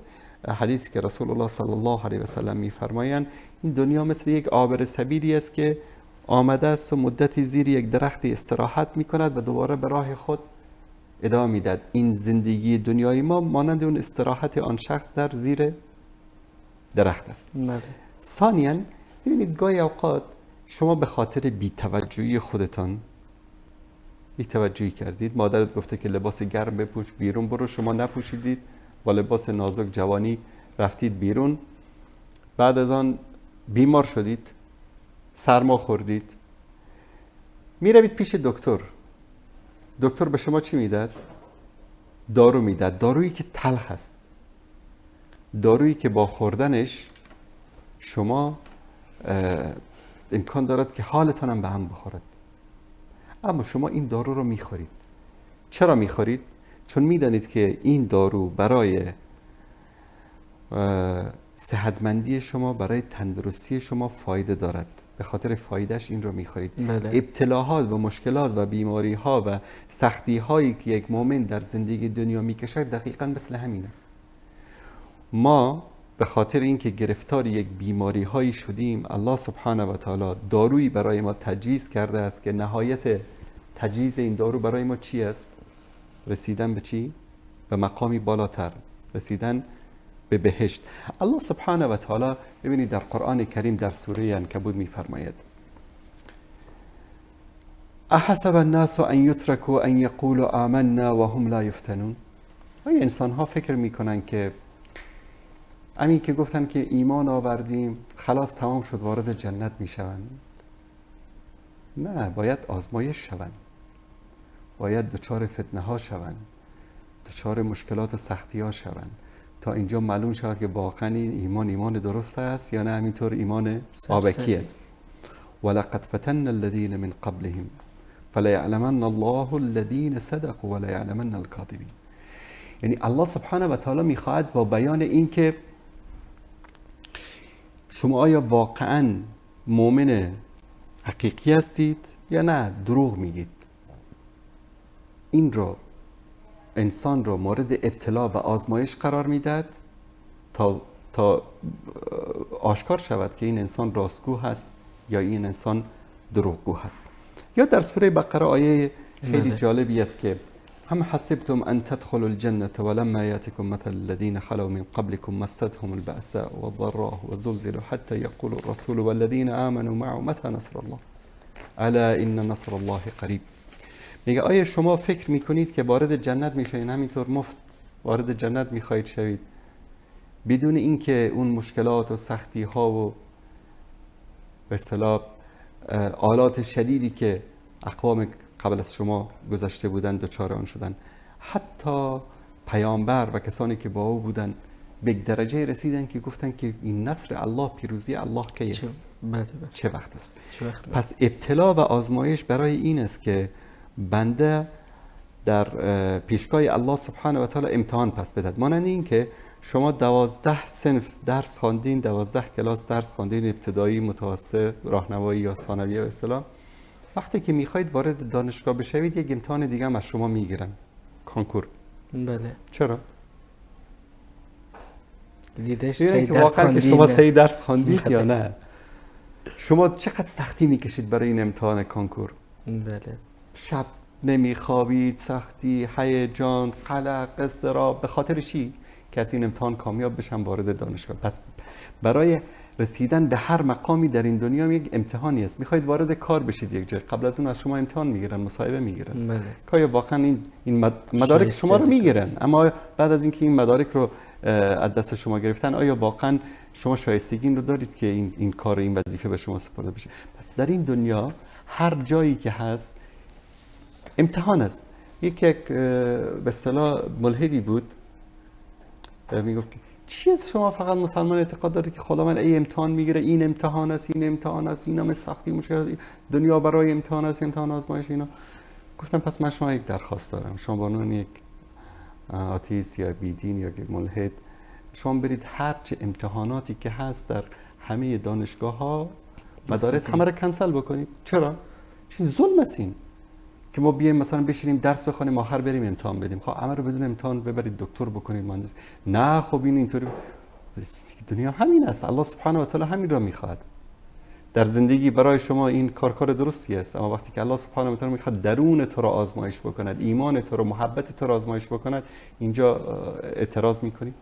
حدیثی که رسول الله صلی الله علیه و سلم میفرمایند، این دنیا مثل یک عابر سبیلی است که آمده است و مدتی زیر یک درختی استراحت میکند و دوباره به راه خود ادامه میدهد. این زندگی دنیای ما مانند اون استراحت آن شخص در زیر درخت است. ثانیاً ببینید گاهی اوقات شما به خاطر بی‌توجهی خودتان بی‌توجهی کردید، مادرت گفته که لباس گرم بپوش بیرون برو، شما نپوشیدید، با لباس نازک جوانی رفتید بیرون، بعد از آن بیمار شدید، سرما خوردید، میروید پیش دکتر. دکتر به شما چی میداد؟ دارو میداد، دارویی که تلخ است، دارویی که با خوردنش شما امکان دارد که حالتان هم به هم بخورد، اما شما این دارو رو میخورید. چرا میخورید؟ چون میدانید که این دارو برای صحتمندی شما، برای تندرستی شما فایده دارد، به خاطر فایدهش این رو میخورید. بله. ابتلاحات و مشکلات و بیماری ها و سختی هایی که یک مؤمن در زندگی دنیا میکشد دقیقاً مثل همین است. ما به خاطر اینکه گرفتار یک بیماری هایی شدیم، الله سبحانه و تعالی دارویی برای ما تجویز کرده است که نهایت تجویز این دارو برای ما چی است؟ رسیدن به چی؟ به مقامی بالاتر، رسیدن به بهشت. الله سبحانه و تعالی ببینید در قرآن کریم در سوره عنکبوت می‌فرماید: احسب الناس ان یترکوا ان یقولوا آمنا وهم لا یفتنون. آیا انسان ها فکر میکنن که همین که گفتن که ایمان آوردیم خلاص تمام شد وارد جنت میشوند؟ نه، باید آزمایش شوند، باید دچار فتنه ها شوند، دچار مشکلات و سختی ها شوند تا اینجا معلوم شود که واقعا این ایمان ایمان درست است یا نه همینطور ایمان آبکی است. ولقد فتنا الذین من قبلهم فلیعلمن الله الذین صدقوا ولیعلمن الکاذبین. یعنی الله سبحانه و تعالی میخواهد با بیان این که شما آیا واقعا مؤمن حقیقی هستید یا نه دروغ میگید، این رو انسان رو مورد ابتلا و آزمایش قرار میداد تا آشکار شود که این انسان راستگو هست یا این انسان دروغگو هست. یا در سوره بقره آیه خیلی جالبی است که هم حسبتم ان تدخلوا الجنة ولما يأتكم مثل الذين خلوا من قبلكم مستهم البأساء والضراء وزلزلوا حتى يقول الرسول والذين آمنوا معه متى نصر الله الا ان نصر الله قریب. میگه آیا شما فکر میکنید که وارد جنت میشین همینطور مفت وارد جنت میخواهید شوید بدون اینکه اون مشکلات و سختی ها و به اصطلاح آلات شدیدی که اقوام قبل از شما گذشته بودند دچار آن شدن؟ حتی پیامبر و کسانی که با او بودن به درجه رسیدن که گفتن که این نصر الله، پیروزی الله کی است؟ چه وقت است؟ پس ابتلا و آزمایش برای این است که بنده در پیشگاه الله سبحانه و تعالی امتحان پس بدهد. مانند این که شما 12 صنف درس خواندین، 12 کلاس درس خواندین، ابتدایی، متوسط، راهنمایی یا ثانویه به اصطلاح. وقتی که میخواید وارد دانشگاه بشوید یک امتحان دیگه هم از شما میگیرن، کنکور. بله. چرا؟ دیدش سه درس خواندید، شما سه درس خواندید یا نه؟ شما چقدر سختی میکشید برای این امتحان کنکور؟ بله. شب نمیخوابید، سختی، هیجان، قلق، اضطراب، به خاطر چی؟ که از این امتحان کامیاب بشم وارد دانشگاه. پس برای رسیدن به هر مقامی در این دنیا یک امتحانی است. میخواید وارد کار بشید یک جای، قبل از اون از شما امتحان میگیرن، مصاحبه میگیرن. بله. که واقعا این مدارک شما رو میگیرن، اما بعد از اینکه این مدارک رو از دست شما گرفتن، آیا واقعا شما شایستگی این رو دارید که این کار، این وظیفه به شما سپرده بشه؟ پس در این دنیا هر جایی که هست امتحان است. یک به اصطلاح ملحدی بود، میگفت که چی از شما فقط مسلمان اعتقاد داره که خداوند ای امتحان میگیره، این امتحان است، این امتحان است، اینا سختی مشکل دنیا برای امتحان است، امتحان آزمایش اینا. گفتم پس من شما یک درخواست دارم، شما به عنوان یک آتئیست یا بیدین یا یک ملحد، شما برید هر چه امتحاناتی که هست در همه دانشگاه ها، مدارس، همه رو کنسل بکنید. چرا؟ ظلم است این که ما بیایم مثلا بشینیم درس بخوانیم، آخر بریم امتحان بدیم. خب همه رو بدون امتحان ببرید دکتر بکنید، مهندس. نه خب این اینطوری، دنیا همین است. الله سبحانه و تعالی همین را میخواد. در زندگی برای شما این کار درستی است، اما وقتی که الله سبحانه و تعالی میخواد درون تو را آزمایش بکند، ایمان تو را، محبت تو را آزمایش بکند، اینجا اعتراض میکنی.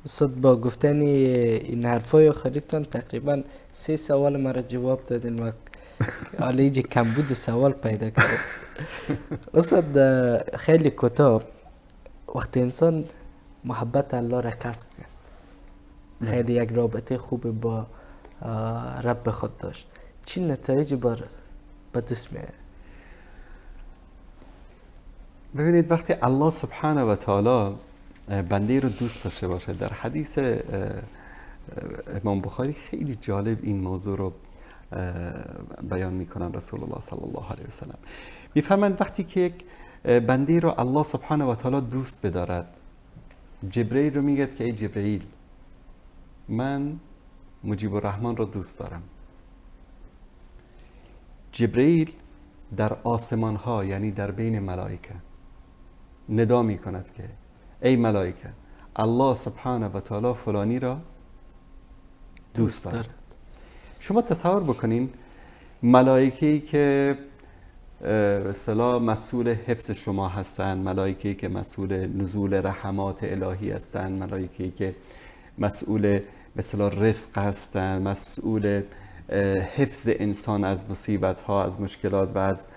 استاد با گفتن این حرفای آخریتون تقریبا 3 سوال مرا جواب دادین و حالا اینجا کمبود سوال پیدا کرد. استاد خیلی کوتاه، وقتی انسان محبت الله را کسب کرد، خیلی یک رابطه خوب با رب خود داشت، چی نتایج به دست میاره؟ ببینید وقتی الله سبحانه و تعالی بنده رو دوست داشته باشه، در حدیث امام بخاری خیلی جالب این موضوع رو بیان میکنن. رسول الله صلی الله علیه و سلم میفرمایند وقتی که یک بنده رو الله سبحانه و تعالی دوست بدارد، جبرئیل رو میگه که ای جبرئیل، من مجیب الرحمن رو دوست دارم. جبرئیل در آسمان ها، یعنی در بین ملائکه، ندا میکند که ای ملائکه، الله سبحانه و تعالی فلانی را دوست دارد. شما تصور بکنین ملائکه‌ای که به اصطلاح مسئول حفظ شما هستند، ملائکه‌ای که مسئول نزول رحمات الهی هستند، ملائکه‌ای که مسئول به اصطلاح رزق هستند، مسئول حفظ انسان از مصیبت‌ها، از مشکلات و از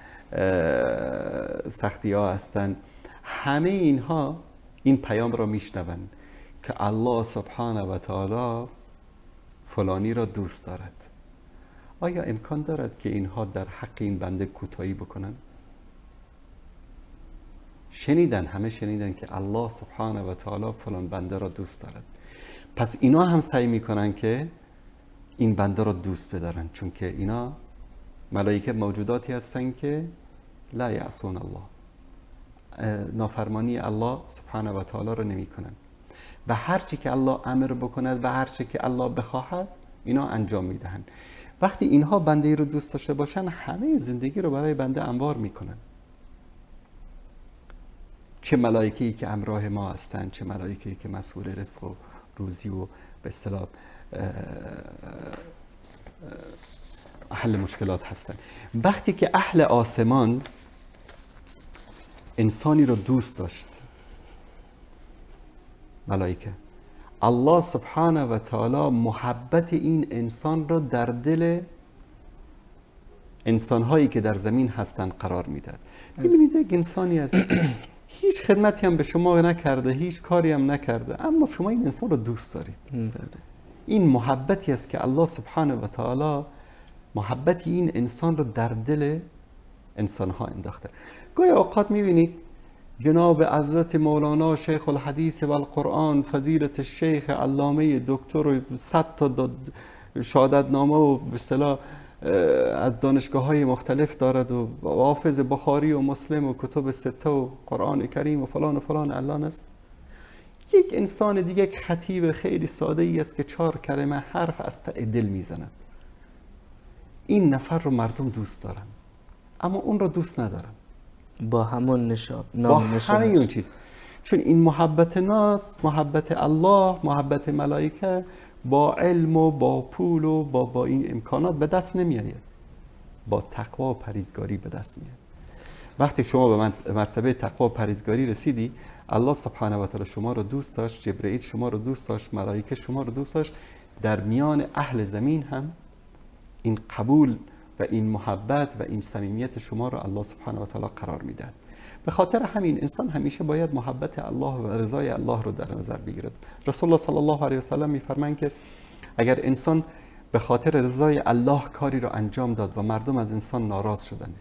سختی‌ها هستند، همه اینها این پیام را میشنوند که الله سبحانه و تعالی فلانی را دوست دارد. آیا امکان دارد که اینها در حق این بنده کوتاهی بکنن؟ شنیدن، همه شنیدن که الله سبحانه و تعالی فلان بنده را دوست دارد. پس اینا هم سعی میکنن که این بنده را دوست بدارن، چون که اینا ملائکه موجوداتی هستن که لا یعصون الله، نافرمانی الله سبحانه و تعالی را نمی کنن و هرچی که الله امر بکند و هرچی که الله بخواهد اینا انجام میدهند. وقتی اینها بنده رو دوست داشته باشن، همه زندگی رو برای بنده انوار میکنن. چه ملائکه‌ای که همراه ما هستند، چه ملائکه‌ای که مسئول رزق و روزی و به اصطلاح حل مشکلات هستند. وقتی که اهل آسمان انسانی رو دوست داشت، ملائکه، الله سبحانه و تعالی محبت این انسان را در دل انسانهایی که در زمین هستند قرار میداد. میبینید یک انسانی هست هیچ خدمتی هم به شما نکرده، هیچ کاری هم نکرده، اما شما این انسان رو دوست دارید. این محبتی است که الله سبحانه و تعالی محبت این انسان رو در دل انسانها انداخته. گاهی اوقات میبینید جناب حضرت مولانا شیخ الحدیث و القرآن، فضیلت الشیخ علامه دکتر و 100 تا شهادتنامه و به اصطلاح از دانشگاه های مختلف دارد و حافظ بخاری و مسلم و کتب سته و قرآن کریم و فلان و فلان علان است. یک انسان دیگه، یک خطیب خیلی ساده ای است که 4 کلمه حرف از ته دل میزند. این نفر رو مردم دوست دارن اما اون رو دوست ندارن، با همون نشان، با همه اون چیز. چون این محبت ناس، محبت الله، محبت ملائکه با علم و با پول و با این امکانات به دست نمیآید، با تقوا و پرهیزگاری به دست میاد. وقتی شما به مرتبه تقوا و پرهیزگاری رسیدی، الله سبحانه و تعالی شما رو دوست داشت، جبرئیل شما رو دوست داشت، ملائکه شما رو دوست داشت. در میان اهل زمین هم این قبول و این محبت و این صمیمیت شما رو الله سبحانه و تعالی قرار میدهد. به خاطر همین انسان همیشه باید محبت الله و رضای الله رو در نظر بگیرد. رسول الله صلی الله علیه و سلم میفرمایند که اگر انسان به خاطر رضای الله کاری رو انجام داد و مردم از انسان ناراض شدن،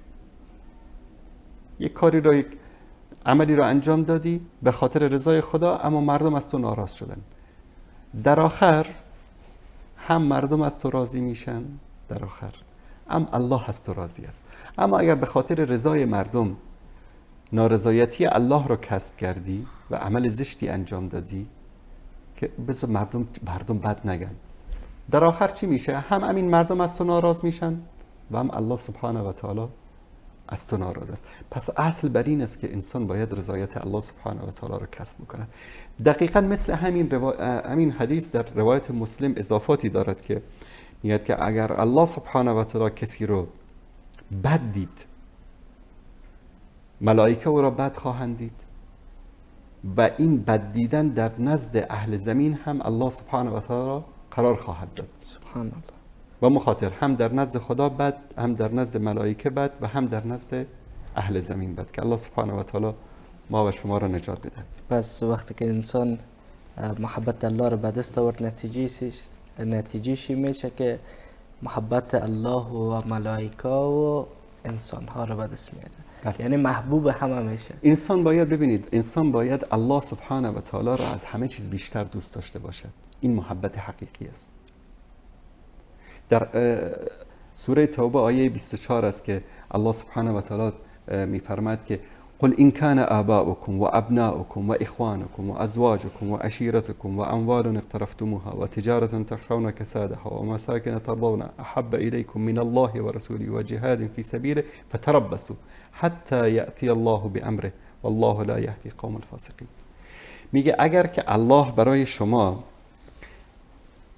یک کاری رو، یک عملی رو انجام دادی به خاطر رضای خدا اما مردم از تو ناراض شدن، در آخر هم مردم از تو راضی میشن، در آخر هم الله از تو راضی است. اما اگر به خاطر رضای مردم نارضایتی الله رو کسب کردی و عمل زشتی انجام دادی که بذار مردم بد نگن، در آخر چی میشه؟ هم همین مردم از تو ناراض میشن و هم الله سبحانه و تعالی از تو ناراض است. پس اصل بر این است که انسان باید رضایت الله سبحانه و تعالی رو کسب بکند. دقیقاً مثل همین حدیث در روایت مسلم اضافاتی دارد که میگه که اگر الله سبحانه و تعالی کسی رو بد دید، ملائکه او را بد خواهند دید و این بد دیدن در نزد اهل زمین هم الله سبحانه و تعالی را قرار خواهد داد. سبحان الله. و مخاطر هم در نزد خدا بد، هم در نزد ملائکه بد و هم در نزد اهل زمین بد، که الله سبحانه و تعالی ما و شما را نجات بدهد. پس وقتی که انسان محبت الله را به دست آورد، نتیجه‌ش میشه که محبت الله و ملائکه و انسان ها را به دست میاره. بله. یعنی محبوب همه میشه. انسان باید ببینید، انسان باید الله سبحانه و تعالی را از همه چیز بیشتر دوست داشته باشد. این محبت حقیقی است. در سوره توبه آیه 24 است که الله سبحانه و تعالی میفرماید که قل إن كان آباؤكم وأبناؤكم وإخوانكم وأزواجكم وعشيرتكم وأموال اقترفتموها وتجارة تخشون كسادها ومساكن ترضون أحب إليكم من الله ورسوله وجهاد في سبيله فتربصوا حتى يأتي الله بأمره والله لا يهدي قوم الفاسقين. میگه اگر که الله برای شما،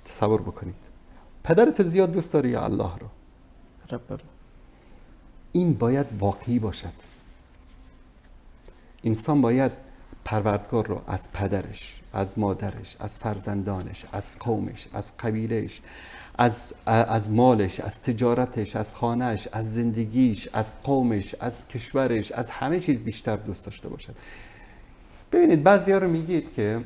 تصور بکنید پدرت زیاد دوست داری یا الله رو، رب، این باید واقعی باشد. انسان باید پروردگار رو از پدرش، از مادرش، از فرزندانش، از قومش، از قبیلهش، از مالش، از تجارتش، از خانهش، از زندگیش، از قومش، از کشورش، از همه چیز بیشتر دوست داشته باشد. ببینید بعضیا رو میگید که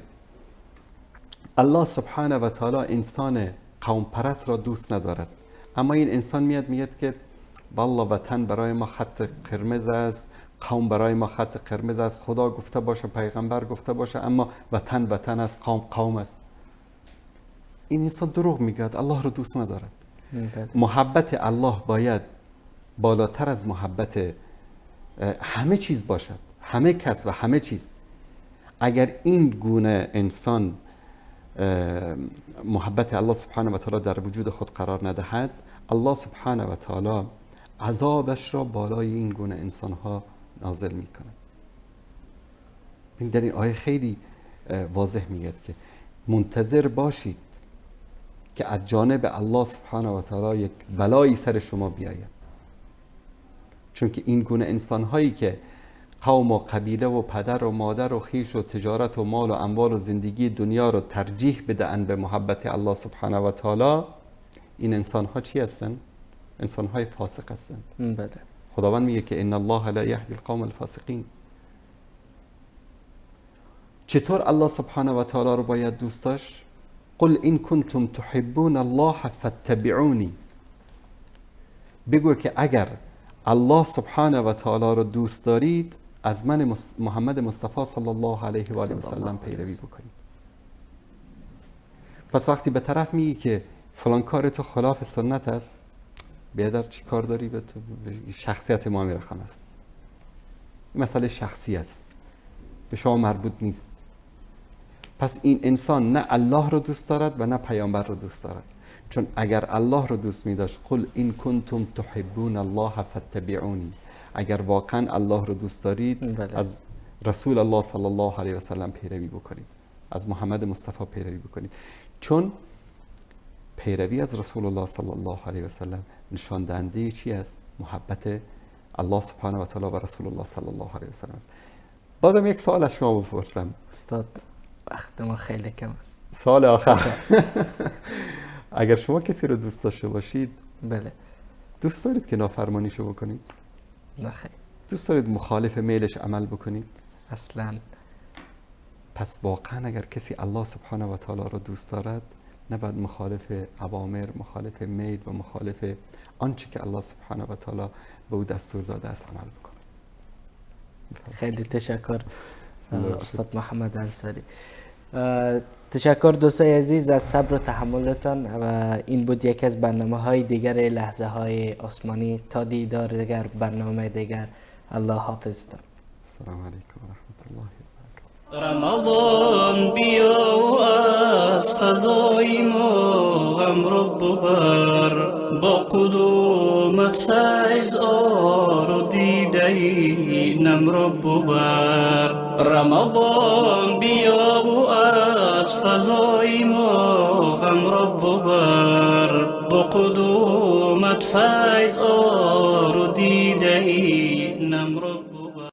الله سبحانه و تعالی انسان قوم پرست را دوست ندارد، اما این انسان میاد میگه که والله وطن برای ما خط قرمز است، قوم برای ما خط قرمز است، خدا گفته باشه، پیغمبر گفته باشه، اما وطن وطن است، قوم قوم است. این انسان دروغ میگه، الله رو دوست ندارد. محبت الله باید بالاتر از محبت همه چیز باشد، همه کس و همه چیز. اگر این گونه انسان محبت الله سبحانه و تعالی در وجود خود قرار ندهد، الله سبحانه و تعالی عذابش را بالای این گونه انسانها نازل میکنه. این در این آیه خیلی واضح میگه که منتظر باشید که از جانب الله سبحانه و تعالی یک بلایی سر شما بیاید، چون که این گونه انسانهایی که قوم و قبیله و پدر و مادر و خویش و تجارت و مال و اموال و زندگی دنیا رو ترجیح بدن به محبت الله سبحانه و تعالی، این انسانها چی هستن؟ انسانهای فاسق هستند. بله. خداوند میگه که ان الله لا یهدی القوم الفاسقین. چطور الله سبحانه و تعالی رو باید دوست داشت؟ قل ان کنتم تحبون الله فاتبعونی. بگو که اگر الله سبحانه و تعالی رو دوست دارید از من محمد مصطفی صلی الله علیه و آله و سلم پیروی بکنید. پس وقتی به طرف میگی که فلان کار تو خلاف سنت است، بیادر چی کار داری؟ به شخصیت ما رقم است. این مسئله شخصی است، به شما مربوط نیست. پس این انسان نه الله رو دوست دارد و نه پیامبر رو دوست دارد. چون اگر الله رو دوست می داشت، قل این کنتم تحبون الله فاتبعونی، اگر واقعا الله رو دوست دارید بله. از رسول الله صلی الله علیه و سلم پیروی بکنید، از محمد مصطفی پیروی بکنید. چون پیروی از رسول الله صلی الله علیه و سلم نشان دهنده چی است؟ محبت الله سبحانه و تعالی و رسول الله صلی الله علیه و سلم است. بازم یک سوال از شما بپرسم استاد، وقت ما خیلی کم است. سوال آخر. اگر شما کسی رو دوست داشته باشید، بله، دوست دارید که نافرمانیشو بکنید؟ نه خیر. دوست دارید مخالف میلش عمل بکنید؟ اصلا. پس واقعا اگر کسی الله سبحانه و تعالی رو دوست دارد، نباید مخالف اوامر، مخالف میل و مخالف آنچه که الله سبحانه و تعالی به او دستور داده است عمل بکنه. خیلی تشکر استاد محمد انصاری. تشکر دوستای عزیز از صبر و تحملتان و این بود یکی از برنامه های دیگر لحظه های آسمانی. تا دیدار دیگر، برنامه دیگر، الله حافظتان. السلام علیکم و رحمت الله. رمضان بیا و از فضای ما غم رو ببر، با قدومت فیض آر و دیده نم رو ببر. رمضان بیا و از فضای ما غم رو ببر، با قدومت فیض آر و دیده نم رو ببر.